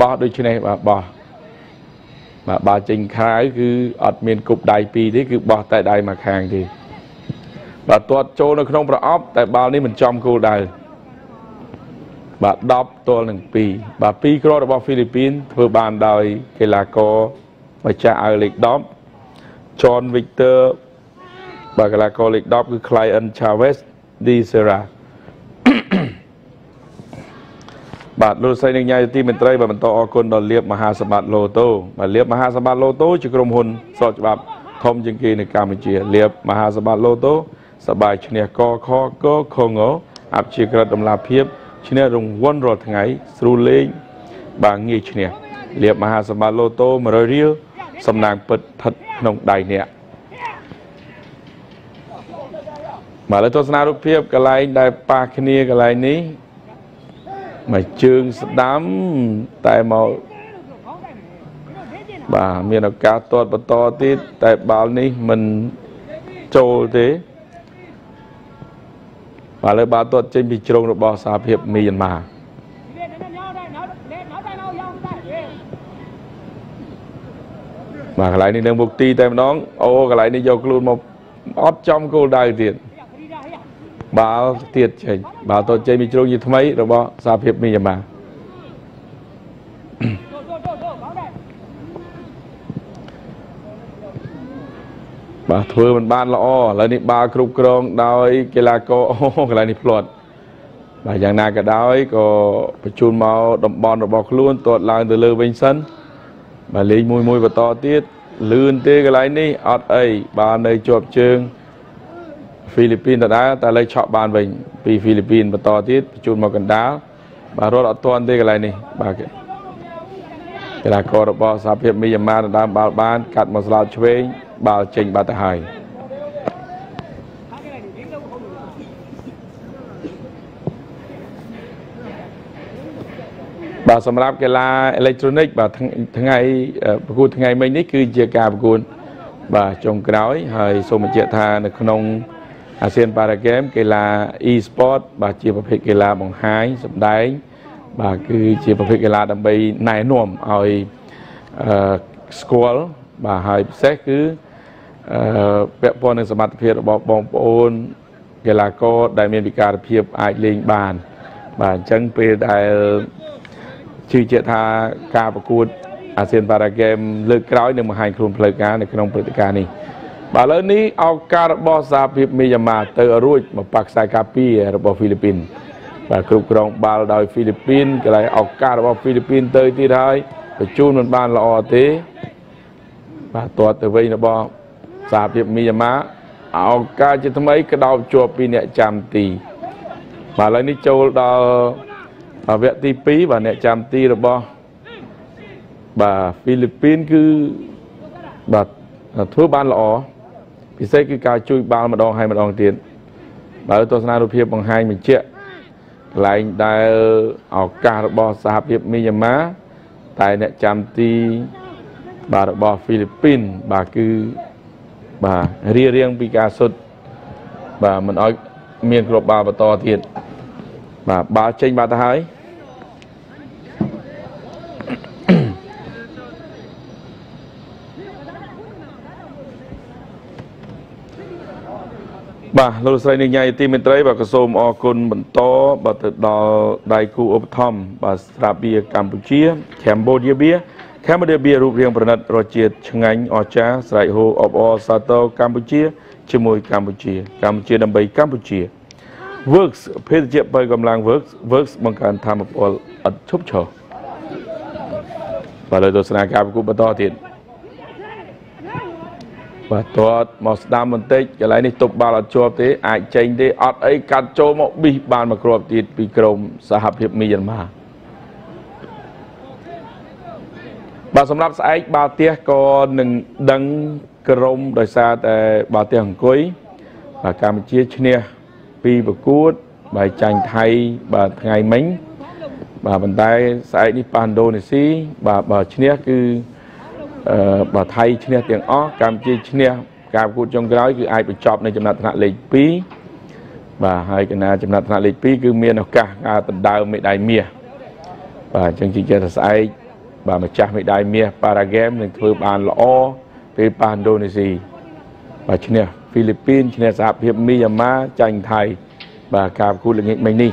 បោះដូច្នេះបាទបោះបាទបាល់ចេញក្រៅគឺអត់មានគប់ដៃពីរទេគឺបោះតែដៃមកខាងទេបាទទាត់ចូលនៅក្នុងប្រអប់តែបាល់នេះមិនចំគោលដៅបាទ10ទល់នឹង2បាទ2គ្រាប់របស់ហ្វីលីពីនធ្វើបានដោយកីឡាករម្ចាស់អាវលេខ10 John Victor បាទកីឡាករលេខ10គឺ Client Chavez de Serra បាទលោកស្រីនិងញ៉ាយទីមេត្រីបាទបន្តអរគុណដល់លៀបមហាសម្បត្តិឡូតូបាទលៀបមហាសម្បត្តិឡូតូជាក្រុមហ៊ុនស្របច្បាប់ធំជាងគេនៅកម្ពុជាលៀបមហាសម្បត្តិឡូតូសបាយឈ្នះកខកខងអព្យាក្រឹតតម្លាភាពឈ្នះរង្វាន់រាល់ថ្ងៃស្រួលលេង បាទងាយឈ្នះលាភមហាសម្បត្តិឡូតូ100រៀលសំណាងពិតស្ថិតក្នុងដៃអ្នកបាទលើទស្សនារូបភាពកន្លែងដែលប៉ះគ្នាកន្លែងនេះមួយជើងស្ដាំតែមកបាទមានឱកាសទាត់បន្តទៀតតែបាល់នេះមិនចូលទេបាទលើបាល់ទាត់ចេញពីជ្រុងរបស់សហភាពមីយ៉ាន់ម៉ាបាទកន្លែងនេះនឹងមុខទីតែម្ដងអូកន្លែងនេះយកខ្លួនមកអត់ចំគោលដៅទៀតបាល់ទៀតចេញបាល់ទាត់ចេញពីជ្រុងជាថ្មីរបស់សហភាពមីយ៉ាន់ម៉ាបាទធ្វើមិនបានល្អឥឡូវនេះបាល់គ្រប់គ្រងដោយកីឡាករអូកន្លែងនេះផ្លាត់បាទយ៉ាងណាក៏ដោយក៏បញ្ជូនមកតំបន់របស់ខ្លួនទាត់ឡើងទៅលើវិញសិនបាទលេងមួយមួយបន្តទៀតលឿនទេកន្លែងនេះអត់អីបាទនៅជាប់ជើងហ្វីលីពីនដដែលតែលើឆក់បានវិញពីហ្វីលីពីនបន្តទៀតបញ្ជូនមកកណ្ដាលបាទរត់អត់ទាន់ទេកន្លែងនេះបាទកីឡាកររបស់សហភាពមីយ៉ាន់ម៉ាដណ្ដើមបាល់បានកាត់មកស្លោតឆ្វេងបាល់ចេញបាត់ទៅហើយបាទសម្រាប់កីឡាអេឡិចត្រូនិកបាទថ្ងៃប្រកួតថ្ងៃមិញនេះគឺជាការប្រកួតបាទចុងក្រោយហើយសូមបញ្ជាក់ថានៅក្នុងអាស៊ានប៉ារ៉ាហ្គេមកីឡា e-sport បាទជាប្រភេទកីឡាបង្ហាញសម្ដែងបាទគឺជាប្រភេទកីឡាដើម្បីណែនាំឲ្យស្គាល់បាទហើយពិសេសគឺពាក់ព័ន្ធនឹងសមត្ថភាពរបស់បងប្អូនកីឡាករដែលមានពិការភាពអាចលេងបានបាទអញ្ចឹងពេលដែលជឿជាក់ថាការប្រកួតអាស៊ានប៉ារ៉ាហ្គេមលើកក្រោយនឹងបង្ហាញខ្លួនផ្លូវការនៅក្នុងព្រឹត្តិការណ៍នេះបាទឥឡូវនេះឱកាសរបស់សហភាពមីយ៉ាន់ម៉ាទៅរួចមកប៉ះខ្សែការពាររបស់ហ្វីលីពីនបាទគ្រប់គ្រងបាល់ដោយហ្វីលីពីនកន្លែងឱកាសរបស់ហ្វីលីពីនទៅទៀតហើយបញ្ជូនមិនបានល្អទេបាទទាត់ទៅវិញរបស់សហភាពមីយ៉ាន់ម៉ាឱកាសជាថ្មីក្តោបជាប់ពីអ្នកចាំទីបាទឥឡូវនេះចូលដល់វគ្គទី2បាទអ្នកចាំទីរបស់បាទហ្វីលីពីនគឺបាទធ្វើបានល្អពិសេសគឺការជួយបាល់ម្ដងហើយម្ដងទៀតបាទទស្សនារូបភាពបង្ហាញបញ្ជាក់កន្លែងដែលឱកាសរបស់សហភាពមីយ៉ាន់ម៉ាតែអ្នកចាំទីបាទរបស់ហ្វីលីពីនបាទគឺបាទរៀបរៀងពីការសុទ្ធបាទមិនឲ្យមានគ្រាប់បាល់បន្តទៀតបាទបាល់ចេញបាត់ទៅហើយបាទលោកស្រីនាងញ៉ៃទីមេត្រីបាទក៏សូមអរគុណបន្តបាទទៅដល់ដៃគូឧបត្ថម្ភបាទស្រាបៀរកម្ពុជា Cambodia Beer Cambodia Beer រូបរាងប្រណិតរសជាតិឆ្ងាញ់អស្ចារ្យស្រែកហូអបអរសាទរកម្ពុជាជាមួយកម្ពុជាកម្ពុជាដើម្បីកម្ពុជា Works ភេសជ្ជៈបើកម្លាំង Works បង្កើនធម៌ពលឥតឈប់ឈរបាទលើទស្សនាការប្រកួតបន្តទៀតបាទទាត់មកស្ដាំបន្តិចកន្លែងនេះទប់បាល់អត់ជាប់ទេអាចចេញទេអត់អីកាត់ចូលមកប៊ីសបានមកគ្រាប់ទៀតពីក្រុមសហភាពមីយ៉ាន់ម៉ាបាទសម្រាប់ស្អែកបាល់ទះក៏នឹងដឹងក្រុមដោយសារតែបាល់ទះអង្គុយបាទកម្ពុជាឈ្នះពីប្រកួតបាទចាញ់ថៃបាទថ្ងៃមិញបាទប៉ុន្តែស្អែកនេះប៉ះឥណ្ឌូនេស៊ីបាទបើឈ្នះគឺបាទថៃឈ្នះទាំងអស់កម្ពុជាឈ្នះការប្រកួតចុងក្រោយគឺអាចបញ្ចប់នៅចំណាត់ថ្នាក់លេខ2បាទហើយកណាចំណាត់ថ្នាក់លេខ2គឺមានឱកាសការដណ្ដើមមេដាយមាសបាទអញ្ចឹងជាថាស្អែកបាទម្ចាស់មេដាយមាសប៉ារ៉ាហ្គេមនឹងធ្វើបានល្អពេលប៉ះឥណ្ឌូនេស៊ីបាទឈ្នះហ្វីលីពីនឈ្នះសហភាពមីយ៉ាន់ម៉ាចាញ់ថៃបាទការប្រកួតល្ងាចមិញនេះ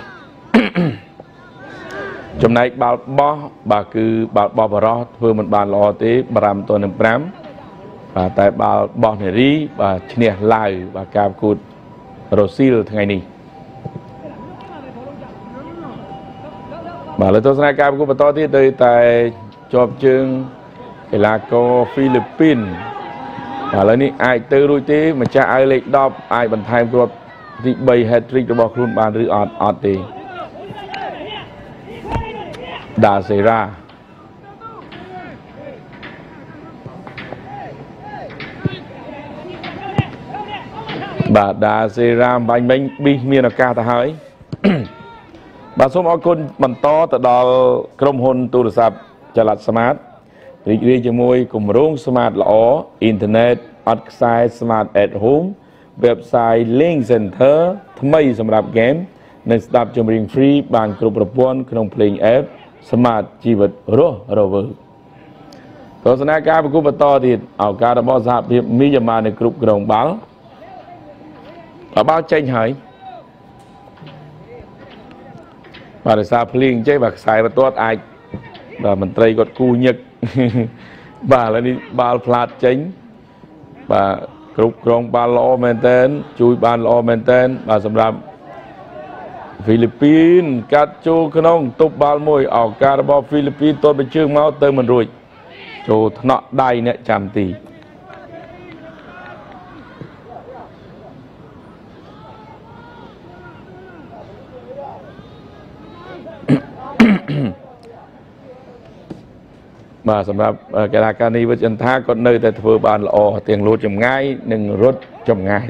ចំណែកបាល់បោះបាទគឺបាល់បោះបរោះធ្វើមិនបានល្អទេ5-5បាទតែបាល់បោះនារីបាទឈ្នះឡាវបាទការប្រកួតរ៉ូស៊ីលថ្ងៃនេះបាទលើទស្សនាការប្រកួតបន្តទៀតទៅតែជាប់ជើងកីឡាករហ្វីលីពីនបាទឥឡូវនេះអាចទៅរួចទេម្ចាស់អាវលេខ10អាចបន្ថែមគ្រាប់ទី3 hat trick របស់ខ្លួនបានឬអត់អត់ទេដាសេរ៉ា បាទដាសេរ៉ាមបាញ់មិញប៊ីសមានឱកាសទៅហើយបាទសូមអរគុណបន្តទៅដល់ក្រុមហ៊ុនទូរស័ព្ទចល័ត Smart រីករាយជាមួយគម្រោង Smart ល្អអ៊ីនធឺណិតអត់ខ្សែ Smart at Home website Link Center ថ្មីសម្រាប់ហ្គេមនិងស្ដាប់ចម្រៀង free បានគ្រប់ប្រព័ន្ធក្នុងភ្លេង app Smart ជីវិតរស់រវើកទស្សនាការប្រគល់បន្តទៀតឱកាសរបស់សហភាពមីយ៉ាន់ម៉ានៅគ្រប់ក្រុងបាល់បាល់ចេញហើយបាទដោយសារភ្លៀងចេះបាទខ្សែបន្ទាត់អាចបាទមន្ត្រីគាត់គូញឹកបាទឥឡូវនេះបាល់ផ្លាតចេញបាទគ្រប់គ្រងបាល់ល្អមែនតើជួយបានល្អមែនតើបាទសម្រាប់ហ្វីលីពីនកាត់ចូលក្នុងទប់បាល់មួយឱកាសរបស់ហ្វីលីពីនទាត់បញ្ជើងមកទៅមិនរួចចូលថ្នាក់ដៃអ្នកចាំទីបាទសម្រាប់កីឡាករនេះវិចិន្តាគាត់នៅតែធ្វើបានល្អទាំងលោតចម្ងាយនិងរត់ចម្ងាយ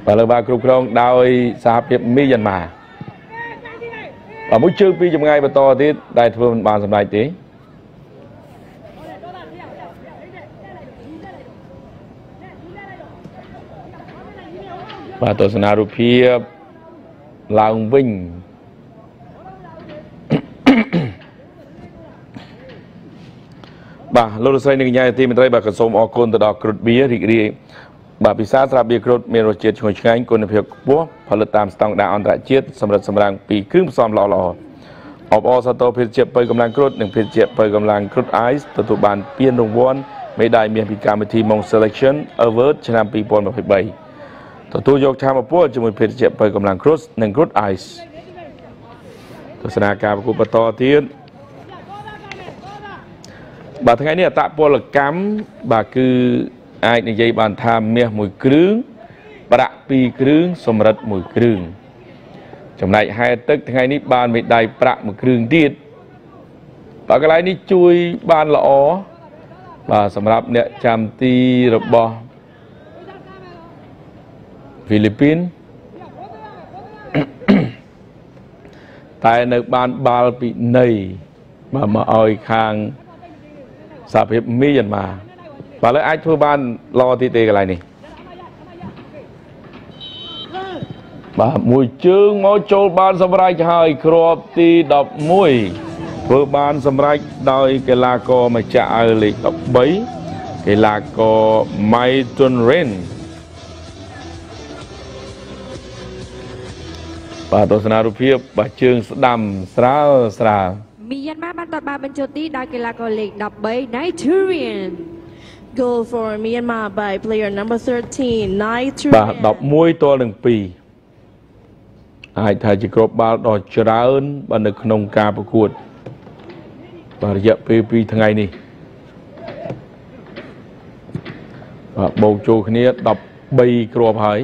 បាទលើបាទគ្រប់គ្រងដោយសហភាពមីយ៉ាន់ម៉ាបាទមួយជើងពីចម្ងាយបន្តទៀតដែលធ្វើមិនបានសម្រេចទេបាទទស្សនារូបភាពឡើងវិញបាទលោកស្រីនិងកញ្ញាទីមេត្រីបាទក៏សូមអរគុណទៅដល់គ្រុតបៀរីករាយបាទពិសាស្រាបៀគ្រុតមានរសជាតិឈ្ងុយឆ្ងាញ់គុណភាពខ្ពស់ផលិតតាមស្តង់ដារអន្តរជាតិសម្រិតសម្រាំងពីគ្រឿងផ្សំល្អៗអបអរសាទរភេសជ្ជៈបើកម្លាំងគ្រុតនិងភេសជ្ជៈបើកម្លាំងគ្រុត Ice ទទួលបានពានរង្វាន់មេដាយមាសពីកម្មវិធី Mong Selection Award ឆ្នាំ2023ទទួលយកធម៌ពលជាមួយភេសជ្ជៈបើកម្លាំងគ្រុតនិងគ្រុត Ice ទស្សនាការប្រកួតបន្តទៀតបាទថ្ងៃនេះអត្តពលកម្មបាទគឺអាចនិយាយបានថាមាសមួយគ្រឿងប្រាក់ពីរគ្រឿងសម្រិតមួយគ្រឿងចំណែកហែទឹកថ្ងៃនេះបានមេដាយប្រាក់មួយគ្រឿងទៀតបាទកន្លែងនេះជួយបានល្អបាទសម្រាប់អ្នកចាំទីរបស់ហ្វីលីពីនតែនៅបានបាល់ពិន័យបាទមកឲ្យខាងសហភាពមីយ៉ាន់ម៉ាបាទឥឡូវអាចធ្វើបានល្អទៀតទេកន្លែងនេះបាទមួយជើងមកចូលបានសម្រេចហើយគ្រាប់ទី11ធ្វើបានសម្រេចដោយកីឡាករម្ចាស់អាវលេខ13កីឡាករម៉ៃតុនរិនបាទទស្សនារូបភាពបាទជើងស្ដាំស្រាលស្រាលមីយ៉ាន់ម៉ាបានទាត់បាល់បញ្ចូលទីដោយកីឡាករលេខ13 Nigerian Goal for Myanmar by player number 13 Nigerian បាទ11ទល់នឹង2អាចថាជាគ្រាប់បាល់ដ៏ច្រើនបាទនៅក្នុងការប្រកួតបាទរយៈពេល2ថ្ងៃនេះបាទបូកចូលគ្នា13គ្រាប់ហើយ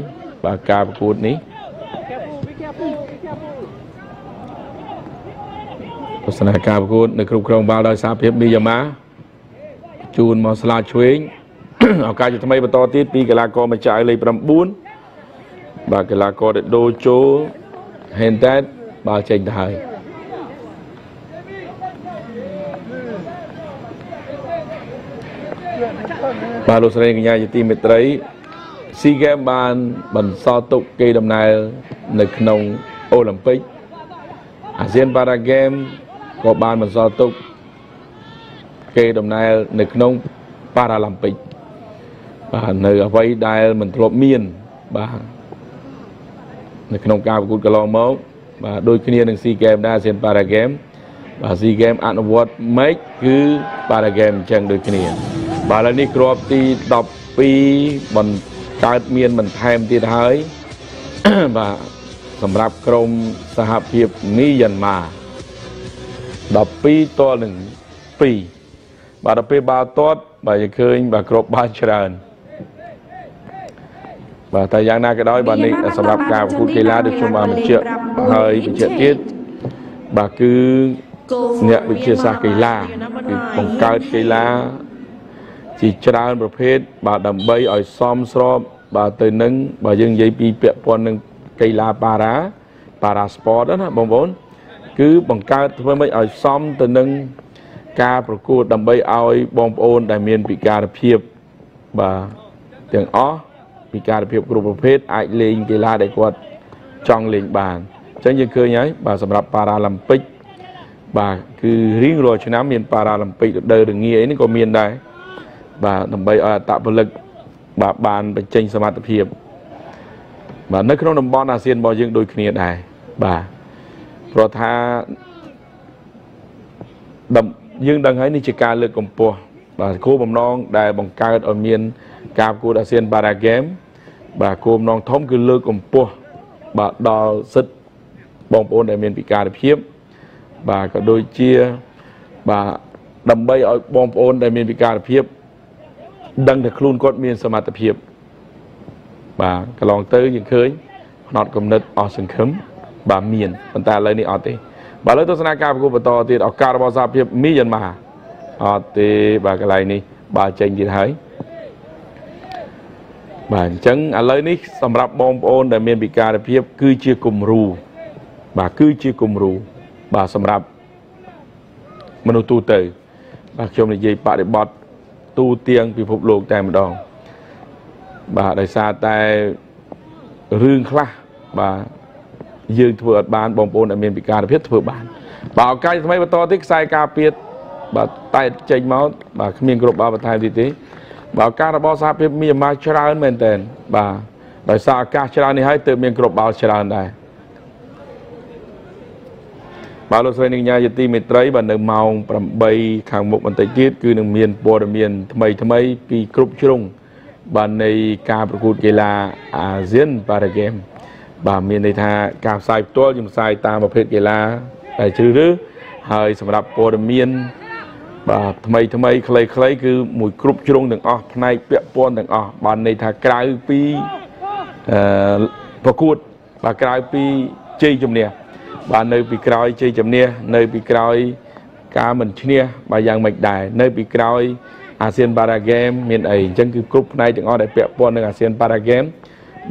បាទការប្រកួតនេះទស្សនាការប្រកួតនៅគ្រប់គ្រងបាល់ដោយសហភាពមីយ៉ាន់ម៉ាជូនមកស្លាឆ្វេងឱកាសជាថ្មីបន្តទៀតពីកីឡាករម្ចាស់លេខ9បាទកីឡាករដែលដូរចូលហេនតែតបាល់ចេញទៅហើយបាទលោកស្រីកញ្ញាជាទីមេត្រីស៊ីហ្គេមបានបន្សល់ទុកគេដំណើរនៅក្នុងអូឡ িম্প ិកអាស៊ានប៉ារ៉ាហ្គេមក៏បានបន្សល់ទុកគេដំណើរនៅក្នុងប៉ារ៉ាឡ িম্প ិកបាទនៅអ្វីដែលមិនធ្លាប់មានបាទនៅក្នុងការប្រកួតកន្លងមកបាទដូចគ្នានឹងស៊ីហ្គេមដែរអាស៊ានប៉ារ៉ាហ្គេមបាទស៊ីហ្គេមអនុវត្តម៉េចគឺប៉ារ៉ាហ្គេមអញ្ចឹងដូចគ្នាបាទឥឡូវនេះគ្រាប់ទី12បន្កើតមានបន្ថែមទៀតហើយបាទសម្រាប់ក្រុមសហភាពមីយ៉ាន់ម៉ា12ទល់នឹង2បាទដល់ពេលបាល់ទាត់បាទយើងឃើញបាទគ្រាប់បាល់ច្រើនបាទតែយ៉ាងណាក៏ដោយបាទនេះសម្រាប់ការប្រកួតកីឡាដូចខ្ញុំបានបញ្ជាក់ហើយបញ្ជាក់ទៀតបាទគឺអ្នកវិទ្យាសាស្ត្រកីឡាគឺបង្កើតកីឡា ជាច្រើនប្រភេទបាទដើម្បីឲ្យសមស្របបាទទៅនឹងបើយើងនិយាយពីពាក់ព័ន្ធនឹងកីឡាប៉ារ៉ា sport ណាបងប្អូនគឺបង្កើតធ្វើម៉េចឲ្យសមទៅនឹងការប្រកួតដើម្បីឲ្យបងប្អូនដែលមានពិការភាពបាទទាំងអស់ពិការភាពគ្រប់ប្រភេទអាចលេងកីឡាដែលគាត់ចង់លេងបានអញ្ចឹងយើងឃើញហើយបាទសម្រាប់ប៉ារ៉ាឡ িম্ ពិកបាទគឺរៀងរាល់ឆ្នាំមានប៉ារ៉ាឡ িম্ ពិករដូវរងាអីនេះក៏មានដែរបាទដើម្បីឲ្យអត្តពលិកបាទបានបញ្ចេញសមត្ថភាពបាទនៅក្នុងតំបន់អាស៊ានរបស់យើងដូចគ្នាដែរបាទព្រោះថាយើងដឹងហើយនេះជាការលើកកម្ពស់បាទគោលបំណងដែលបង្កើតឲ្យមានការប្រកួតអាស៊ានប៉ារ៉ាហ្គេមបាទគោលបំណងធំគឺលើកកម្ពស់បាទដល់សិទ្ធិបងប្អូនដែលមានពិការភាពបាទក៏ដូចជាបាទដើម្បីឲ្យបងប្អូនដែលមានពិការភាពដឹងថាខ្លួនគាត់មានសមត្ថភាពបាទកន្លងទៅយើងឃើញផ្នត់គំនិតអស់សង្ឃឹមបាទមានប៉ុន្តែឥឡូវនេះអត់ទេបាទឥឡូវទស្សនាការប្រកួតបន្តទៀតឱកាសរបស់សហភាពមីយ៉ាន់ម៉ាអត់ទេបាទកន្លែងនេះបាទចេញទៀតហើយបាទអញ្ចឹងឥឡូវនេះសម្រាប់បងប្អូនដែលមានពិការភាពគឺជាគំរូបាទគឺជាគំរូបាទសម្រាប់មនុស្សទូទៅបាទខ្ញុំនិយាយបរិបត្តិទូទាំងពិភពលោកតែម្ដងបាទដោយសារតែរឿងខ្លះបាទយើងធ្វើអត់បានបងប្អូនដែលមានពិការភាពធ្វើបានបាទឱកាសថ្មីបន្តទៀតខ្សែការពារបាទតែចេញមកបាទគ្មានគ្រប់បាល់បន្ថែមទៀតទេបាទឱកាសរបស់សហភាពមីយ៉ាន់ម៉ាច្រើនមែនតើបាទដោយសារឱកាសច្រើននេះហើយទើបមានគ្រប់បាល់ច្រើនដែរបាទលោកស្រីនិងកញ្ញាជាទីមេត្រីបាទនៅម៉ោង8ខាងមុខបន្តិចទៀតគឺនឹងមានព័ត៌មានថ្មីថ្មីពីគ្រប់ជ្រុងបាទនៃការប្រកួតកីឡាអាស៊ានប៉ារ៉ាហ្គេមបាទមានន័យថាការផ្សាយផ្ទាល់យើងផ្សាយតាមប្រភេទកីឡាដែលជ្រើសរើសហើយសម្រាប់ព័ត៌មានបាទថ្មីថ្មីខ្លីៗគឺមួយគ្រប់ជ្រុងទាំងអស់ផ្នែកពាក់ព័ន្ធទាំងអស់បាទន័យថាក្រៅពីប្រកួតបាទក្រៅពីជ័យជំនះបាទនៅពីក្រោយជ័យជំនះនៅពីក្រោយការមិនឈ្នះបាទយ៉ាងម៉េចដែរនៅពីក្រោយអាស៊ានប៉ារ៉ាហ្គេមមានអីអញ្ចឹងគឺគ្រប់ផ្នែកទាំងអស់ដែលពាក់ព័ន្ធនឹងអាស៊ានប៉ារ៉ាហ្គេម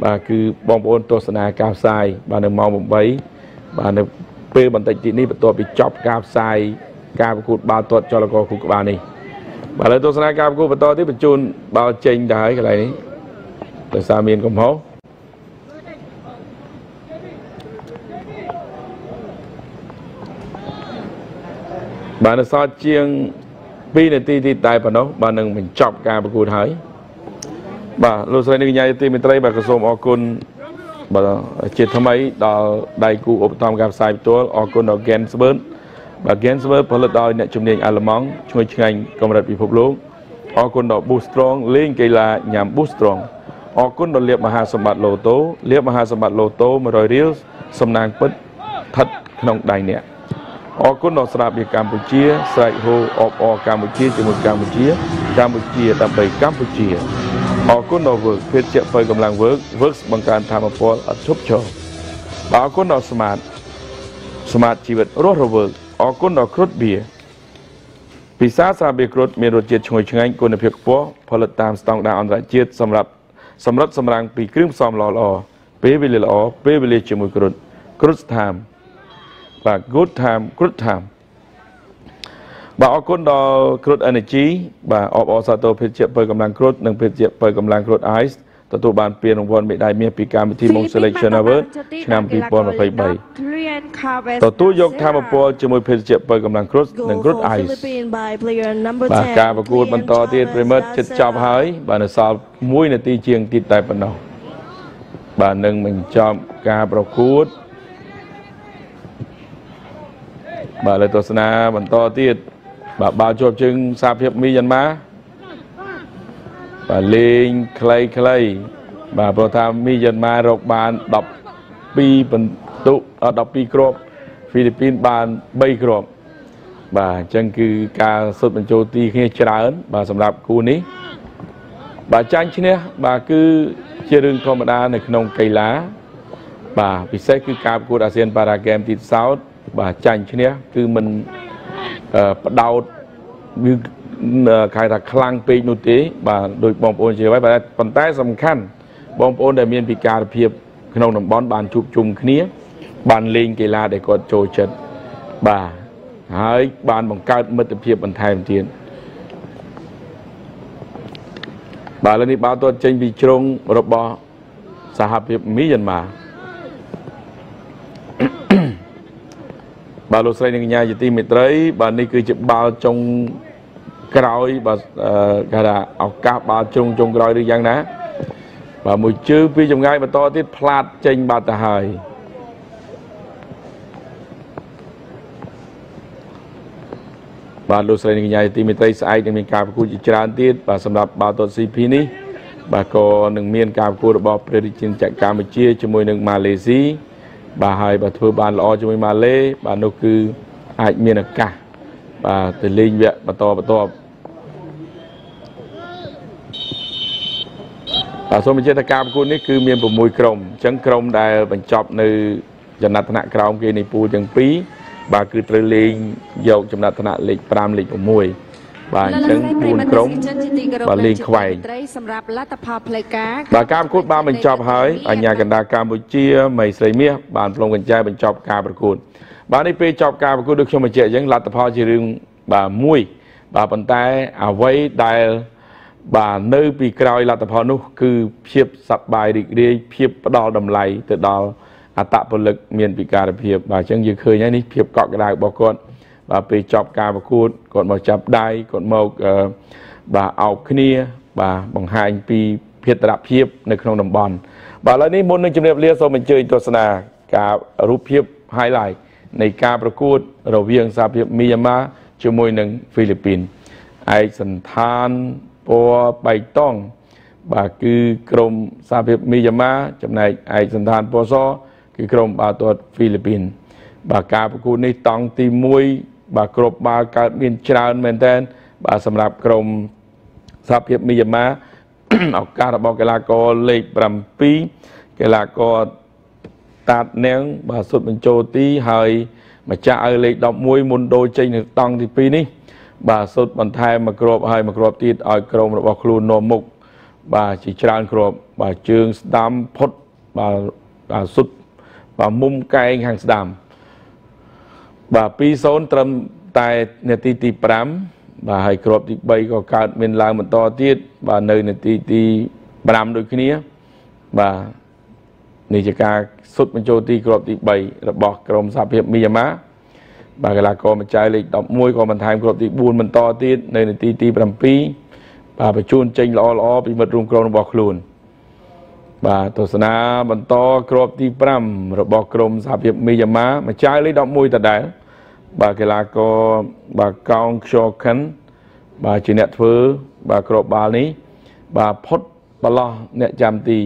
បាទគឺបងប្អូនទស្សនាការផ្សាយបាទនៅម៉ោង8បាទនៅពេលបន្តិចទៀតនេះបន្ទាប់ពីចប់ការផ្សាយការប្រកួតបាល់ទាត់ចលករគូក្បាលនេះបាទឥឡូវទស្សនាការប្រកួតបន្តទៀតបញ្ជូនបាល់ចេញទៅហើយកន្លែងនេះដោយសារមានកំហុសបាទនៅសល់ជាង2នាទីទៀតតែប៉ុណ្ណោះបាទនឹងបញ្ចប់ការប្រកួតហើយបាទលោកស្រីនិងកញ្ញាជាទីមេត្រីបាទក៏សូមអរគុណបាទជាថ្មីដល់ដៃគូឧបត្ថម្ភការផ្សាយផ្ទាល់អរគុណដល់ Gainsberg បាទ Gainsberg ផលិតដោយអ្នកជំនាញអាល្លឺម៉ង់ឈ្ងុយឆ្ងាញ់កម្រិតពិភពលោកអរគុណដល់ Boost Strong លេងកីឡាញ៉ាំ Boost Strong អរគុណដល់លាភមហាសម្បត្តិឡូតូលាភមហាសម្បត្តិឡូតូ100រៀលសំណាងពិតស្ថិតក្នុងដៃអ្នកអរគុណដល់ស្រាបៀរកម្ពុជាស្រែកហូអបអរកម្ពុជាជាមួយកម្ពុជាកម្ពុជាដើម្បីកម្ពុជាអរគុណដល់វើកភេទជាបើកម្លាំងវើក Works បង្កើនធម៌ពលអត់ឈប់ឈរបាទអរគុណដល់ស្មាតស្មាតជីវិតរស់រវើកអរគុណដល់គ្រុតបៀពិសាស្រាបៀរគ្រុតមានរសជាតិឈ្ងុយឆ្ងាញ់គុណភាពខ្ពស់ផលិតតាមស្តង់ដារអន្តរជាតិសម្រាប់សម្រិតសម្រាំងពីគ្រឿងផ្សំល្អៗពេលវេលាល្អពេលវេលាជាមួយគ្រុតគ្រុតស្ថាមបាទ good time good time បាទអរគុណដល់គ្រុត Energy បាទអបអរសាទរភេទជ្ជៈបើកម្លាំងគ្រុតនិងភេទជ្ជៈបើកម្លាំងគ្រុត Ice ទទួលបានពានរង្វាន់មេដាយមាសពីកម្មវិធី Mong Selection Award ឆ្នាំ2023ទទួលយកធម៌ពលជាមួយភេទជ្ជៈបើកម្លាំងគ្រុតនិងគ្រុត Ice បាទការប្រកួតបន្តទៀតប្រិមិត្តជិតចប់ហើយបាទនៅសល់1នាទីជាងទៀតតែប៉ុណ្ណោះបាទនឹងបញ្ចប់ការប្រកួតបាទលើទស្សនាបន្តទៀតបាទបាល់ជាប់ជើងសហភាពមីយ៉ាន់ម៉ាបាទលេងខ្លីៗបាទព្រោះថាមីយ៉ាន់ម៉ារកបាន12ពិន្ទុ12គ្រាប់ហ្វីលីពីនបាន3គ្រាប់បាទអញ្ចឹងគឺការសុទ្ធបញ្ចូលទីគ្នាច្រើនបាទសម្រាប់គូនេះបាទចាញ់ឈ្នះបាទគឺជារឿងធម្មតានៅក្នុងកីឡាបាទពិសេសគឺការប្រកួតអាស៊ានប៉ារ៉ាហ្គេមទៀតសោតបាទចាញ់ឈ្នះគឺមិនបដោតគឺ ខៅថាខ្លាំងពេកនោះទេបាទដូចបងប្អូនជឿហើយប៉ុន្តែសំខាន់បងប្អូនដែលមានពិការភាពក្នុងតំបន់បានជួបជុំគ្នាបានលេងកីឡាដែលគាត់ចូលចិត្តបាទហើយបានបង្កើតមិត្តភាពបន្ថែមទៀតបាទឥឡូវនេះបាល់ទាត់ចេញពីជ្រុងរបស់សហភាពមីយ៉ាន់ម៉ាបាទលោកស្រីនិងកញ្ញាជាទីមេត្រីបាទនេះគឺជាបាល់ចុងក្រោយបាទគេថាឱកាសបាល់ជ្រុងចុងក្រោយឬយ៉ាងណាបាទមួយជើងពីចម្ងាយបន្តទៀតផ្លាតចេញបាត់ទៅហើយបាទលោកស្រីនិងកញ្ញាជាទីមេត្រីស្អែកនឹងមានការប្រកួតជាច្រើនទៀតបាទសម្រាប់បាល់ទាត់ CP នេះបាទក៏នឹងមានការប្រកួតរបស់ព្រះរាជាណាចក្រកម្ពុជាជាមួយនឹងម៉ាឡេស៊ីបាទហើយបើធ្វើបានល្អជាមួយម៉ាឡេបាទនោះគឺអាចមានឱកាសបាទទៅលេងវគ្គបន្តបន្ទាប់បាទសូមបញ្ជាក់ថាការប្រកួតនេះគឺមាន6ក្រុមអញ្ចឹងក្រុមដែលបញ្ចប់នៅចំណាត់ថ្នាក់ក្រោមគេនៃពូលទាំងពីរបាទគឺត្រូវលេងយកចំណាត់ថ្នាក់លេខ5លេខ6បាទអញ្ចឹង4ក្រុមបាទលេងខ្វែងសម្រាប់លទ្ធផលផ្លូវការបាទការប្រកួតបានបញ្ចប់ហើយអញ្ញាកណ្ដាលកម្ពុជាមីស្រីមាសបានផ្លុំកញ្ចែបញ្ចប់ការប្រកួតបាទនេះពេលចប់ការប្រកួតដូចខ្ញុំបញ្ជាក់អញ្ចឹងលទ្ធផលជារឿងបាទមួយបាទប៉ុន្តែអ្វីដែលបាទនៅពីក្រោយលទ្ធផលនោះគឺភាពសប្បាយរីករាយភាពផ្ដល់តម្លៃទៅដល់អត្តពលិកមានពិការភាពបាទអញ្ចឹងយើងឃើញហើយនេះភាពកក់ក្ដៅរបស់គាត់បាទពេលចប់ការប្រកួតគាត់មកចាប់ដៃគាត់មកបាទអោបគ្នាបាទបង្ហាញពីភេទរភាពនៅក្នុងតំបន់បាទឥឡូវនេះមុននឹងជម្រាបលាសូមអញ្ជើញទស្សនាការរូបភាព highlight នៃការប្រកួតរវាងសហភាពមីយ៉ាន់ម៉ាជាមួយនឹងហ្វីលីពីនឯកសន្តានពណ៌បៃតងបាទគឺក្រុមសហភាពមីយ៉ាន់ម៉ាចំណែកឯកសន្តានពណ៌សគឺក្រុមបាល់ទាត់ហ្វីលីពីនបាទការប្រកួតនេះតង់ទី1បាទគ្រាប់បាល់កើតមានច្រើនមែនទែនបាទសម្រាប់ក្រុមសហភាពមីយ៉ាន់ម៉ាឱកាសរបស់កីឡាករលេខ7កីឡាករតាតនាងបាទសុទ្ធបញ្ចូលទីហើយម្ចាស់ឲ្យលេខ11មុនដូរចេញនៅតង់ទី2នេះបាទសុទ្ធបន្ថែមមួយគ្រាប់ហើយមួយគ្រាប់ទៀតឲ្យក្រុមរបស់ខ្លួននាំមុខបាទជាច្រើនគ្រាប់បាទជើងស្ដាំផុតបាទសុទ្ធបាទមុំកែងខាងស្ដាំបាទ 2-0 ត្រឹមតែនាទីទី5បាទហើយគ្រាប់ទី3ក៏កើតមានឡើងបន្តទៀតបាទនៅនាទីទី5ដូចគ្នាបាទនេះជាការសុទ្ធបញ្ចូលទីគ្រាប់ទី3របស់ក្រុមសហភាពមីយ៉ាន់ម៉ាបាទកីឡាករម្ចាស់លេខ11ក៏បន្ថែមគ្រាប់ទី4បន្តទៀតនៅនាទីទី7បាទបញ្ជូនចេញល្អល្អពីមិត្តរួមក្រុមរបស់ខ្លួនបាទទស្សនាបន្តគ្រាប់ទី5របស់ក្រុមសហភាពមីយ៉ាន់ម៉ាម្ចាស់លេខ11ដដែលបាទកីឡាករបាទកោងខ្យល់ខិនបាទជាអ្នកធ្វើបាទគ្រាប់បាល់នេះបាទផុតបលោះអ្នកចាំទី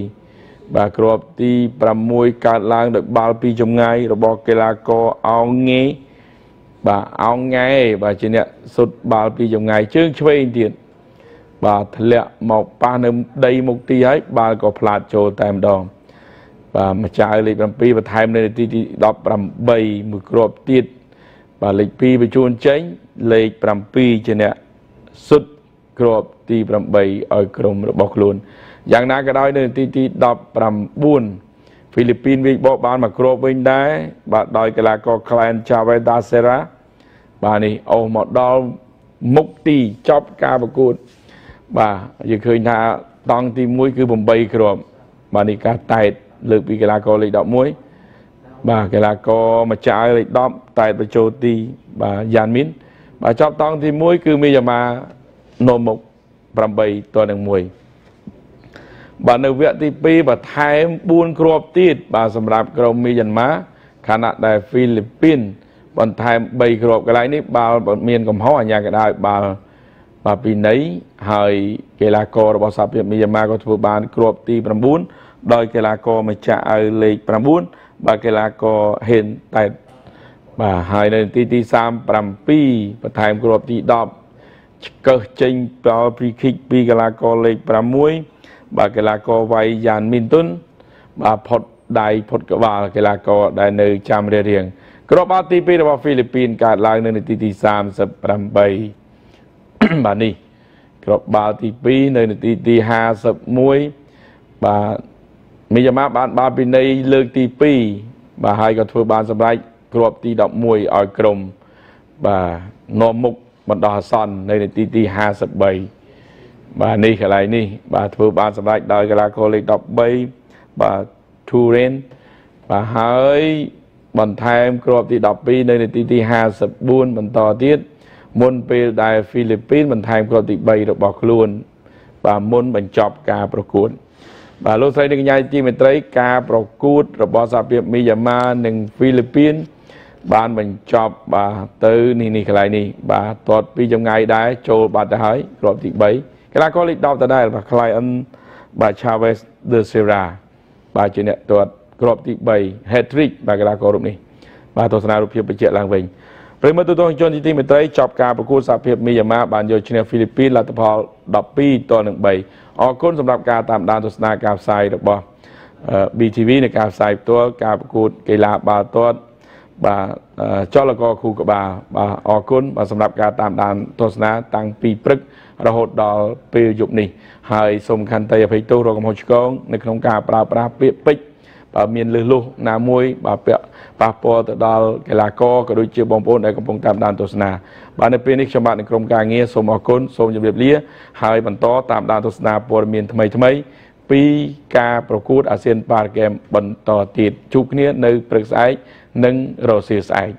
បាទគ្រាប់ទី6កើតឡើងដោយបាល់ពីចម្ងាយរបស់កីឡាករអោងងេបាទអោងង៉ែបាទជាអ្នកសុទ្ធបាល់ពីចម្ងាយជើងឆ្វេងទៀតបាទធ្លាក់មកប៉ះនៅដីមុខទីហើយបាល់ក៏ផ្លាតចូលតែម្ដងបាទម្ចាស់លេខ7បន្ថែមនៅនាទីទី18មួយគ្រាប់ទៀតបាទលេខ2បញ្ជូនចេញលេខ7ជាអ្នកសុទ្ធគ្រាប់ទី8ឲ្យក្រុមរបស់ខ្លួនយ៉ាងណាក៏ដោយនៅនាទីទី19ហ្វីលីពីនវាយបកបានមួយគ្រាប់វិញដែរបាទដោយកីឡាករក្លែនឆាវេដាសេរ៉ាបាទនេះអូសមកដល់មុខទីចប់ការប្រកួតបាទយើងឃើញថាតង់ទី1គឺ8គ្រាប់បាទនេះការតែតលើកពីកីឡាករលេខ11បាទកីឡាករម្ចាស់លេខ10តែតបញ្ចូលទីបាទយ៉ានមីនបាទចប់តង់ទី1គឺមីយ៉ាម៉ានាំមុខ8-1បាទនៅវគ្គទី2បាទថែម4គ្រាប់ទៀតបាទសម្រាប់ក្រុមមីយ៉ាន់ម៉ាខណៈដែលហ្វីលីពីនបន្ថែម3គ្រាប់កន្លែងនេះបាល់មានកំហុសអាញាកដាលបាល់បាទពីនៃហើយកីឡាកររបស់សហភាពមីយ៉ាន់ម៉ាក៏ធ្វើបានគ្រាប់ទី9ដោយកីឡាករម្ចាស់ឲ្យលេខ9បាទកីឡាករហេនតែតបាទហើយនៅនាទីទី37បន្ថែមគ្រាប់ទី10ឆ្កឹះចេញបាល់ free kick ពីកីឡាករលេខ6បាទកីឡាករវៃយ៉ានមីនតុនបាទផុតដៃផុតក្បាលកីឡាករដែលនៅចាំរារៀងគ្រាប់បាល់ទី2របស់ហ្វីលីពីនកើតឡើងនៅនាទីទី38 បាទនេះគ្រាប់បាល់ទី2នៅនាទីទី51បាទមីយ៉ាម៉ាបានបាល់ពិន័យលើកទី2បាទហើយក៏ធ្វើបានសម្រេចគ្រាប់ទី11ឲ្យក្រុមបាទនាំមុខបណ្ដោះអាសន្ននៅនាទីទី53បាទនេះកន្លែងនេះបាទធ្វើបានសម្រេចដោយកីឡាករលេខ13បាទ Turin បាទហើយបន្ថែមគ្រាប់ទី12នៅនាទីទី54បន្តទៀតមុនពេលដែលហ្វីលីពីនបន្ថែមគ្រាប់ទី3របស់ខ្លួនបាទមុនបញ្ចប់ការប្រកួតបាទលោកស្រីនិងកញ្ញាជាមេត្រីការប្រកួតរបស់សហភាពមីយ៉ាម៉ានិងហ្វីលីពីនបានបញ្ចប់បាទទៅនេះកន្លែងនេះបាទទាត់ពីចម្ងាយដែរចូលបាត់ទៅហើយគ្រាប់ទី3កីឡាករលេខ10ដដែលបាទ Client បាទ Chavez de Sierra បាទជាអ្នកទាត់គ្រាប់ទី3 hat trick បាទកីឡាកររូបនេះបាទទស្សនារូបភាពបញ្ជាក់ឡើងវិញប្រិយមិត្តទូទាំងជនជាទីមេត្រីចប់ការប្រកួតសហភាពមីយ៉ាម៉ាបានយកឈ្នះហ្វីលីពីនលទ្ធផល12-3អរគុណសម្រាប់ការតាមដានទស្សនាការផ្សាយរបស់ BTV ในការផ្សាយផ្ទាល់ការប្រកួតកីឡាបាល់ទាត់បាទចលករខូក្បាលបាទអរគុណបាទសម្រាប់ការតាមដានទស្សនាតាំងពីព្រឹករហូតដល់ពេលយប់នេះហើយសូមខន្តីអភ័យទោសរកកំហុសឆ្គងនៅក្នុងការប្រើប្រាស់ពាក្យពេចន៍បាទមានលឺលុះណាមួយបាទពាក់ប៉ះពាល់ទៅដល់កីឡាករក៏ដូចជាបងប្អូនដែលកំពុងតាមដានទស្សនាបាទនៅពេលនេះខ្ញុំបាទនឹងក្រុមការងារសូមអរគុណសូមជម្រាបលាហើយបន្តតាមដានទស្សនាព័ត៌មានថ្មីៗពីការប្រកួតអាស៊ានប៉ារ៉ាហ្គេមបន្តទៀតជួបគ្នានៅព្រឹកស្អែកនិងរសៀលស្អែក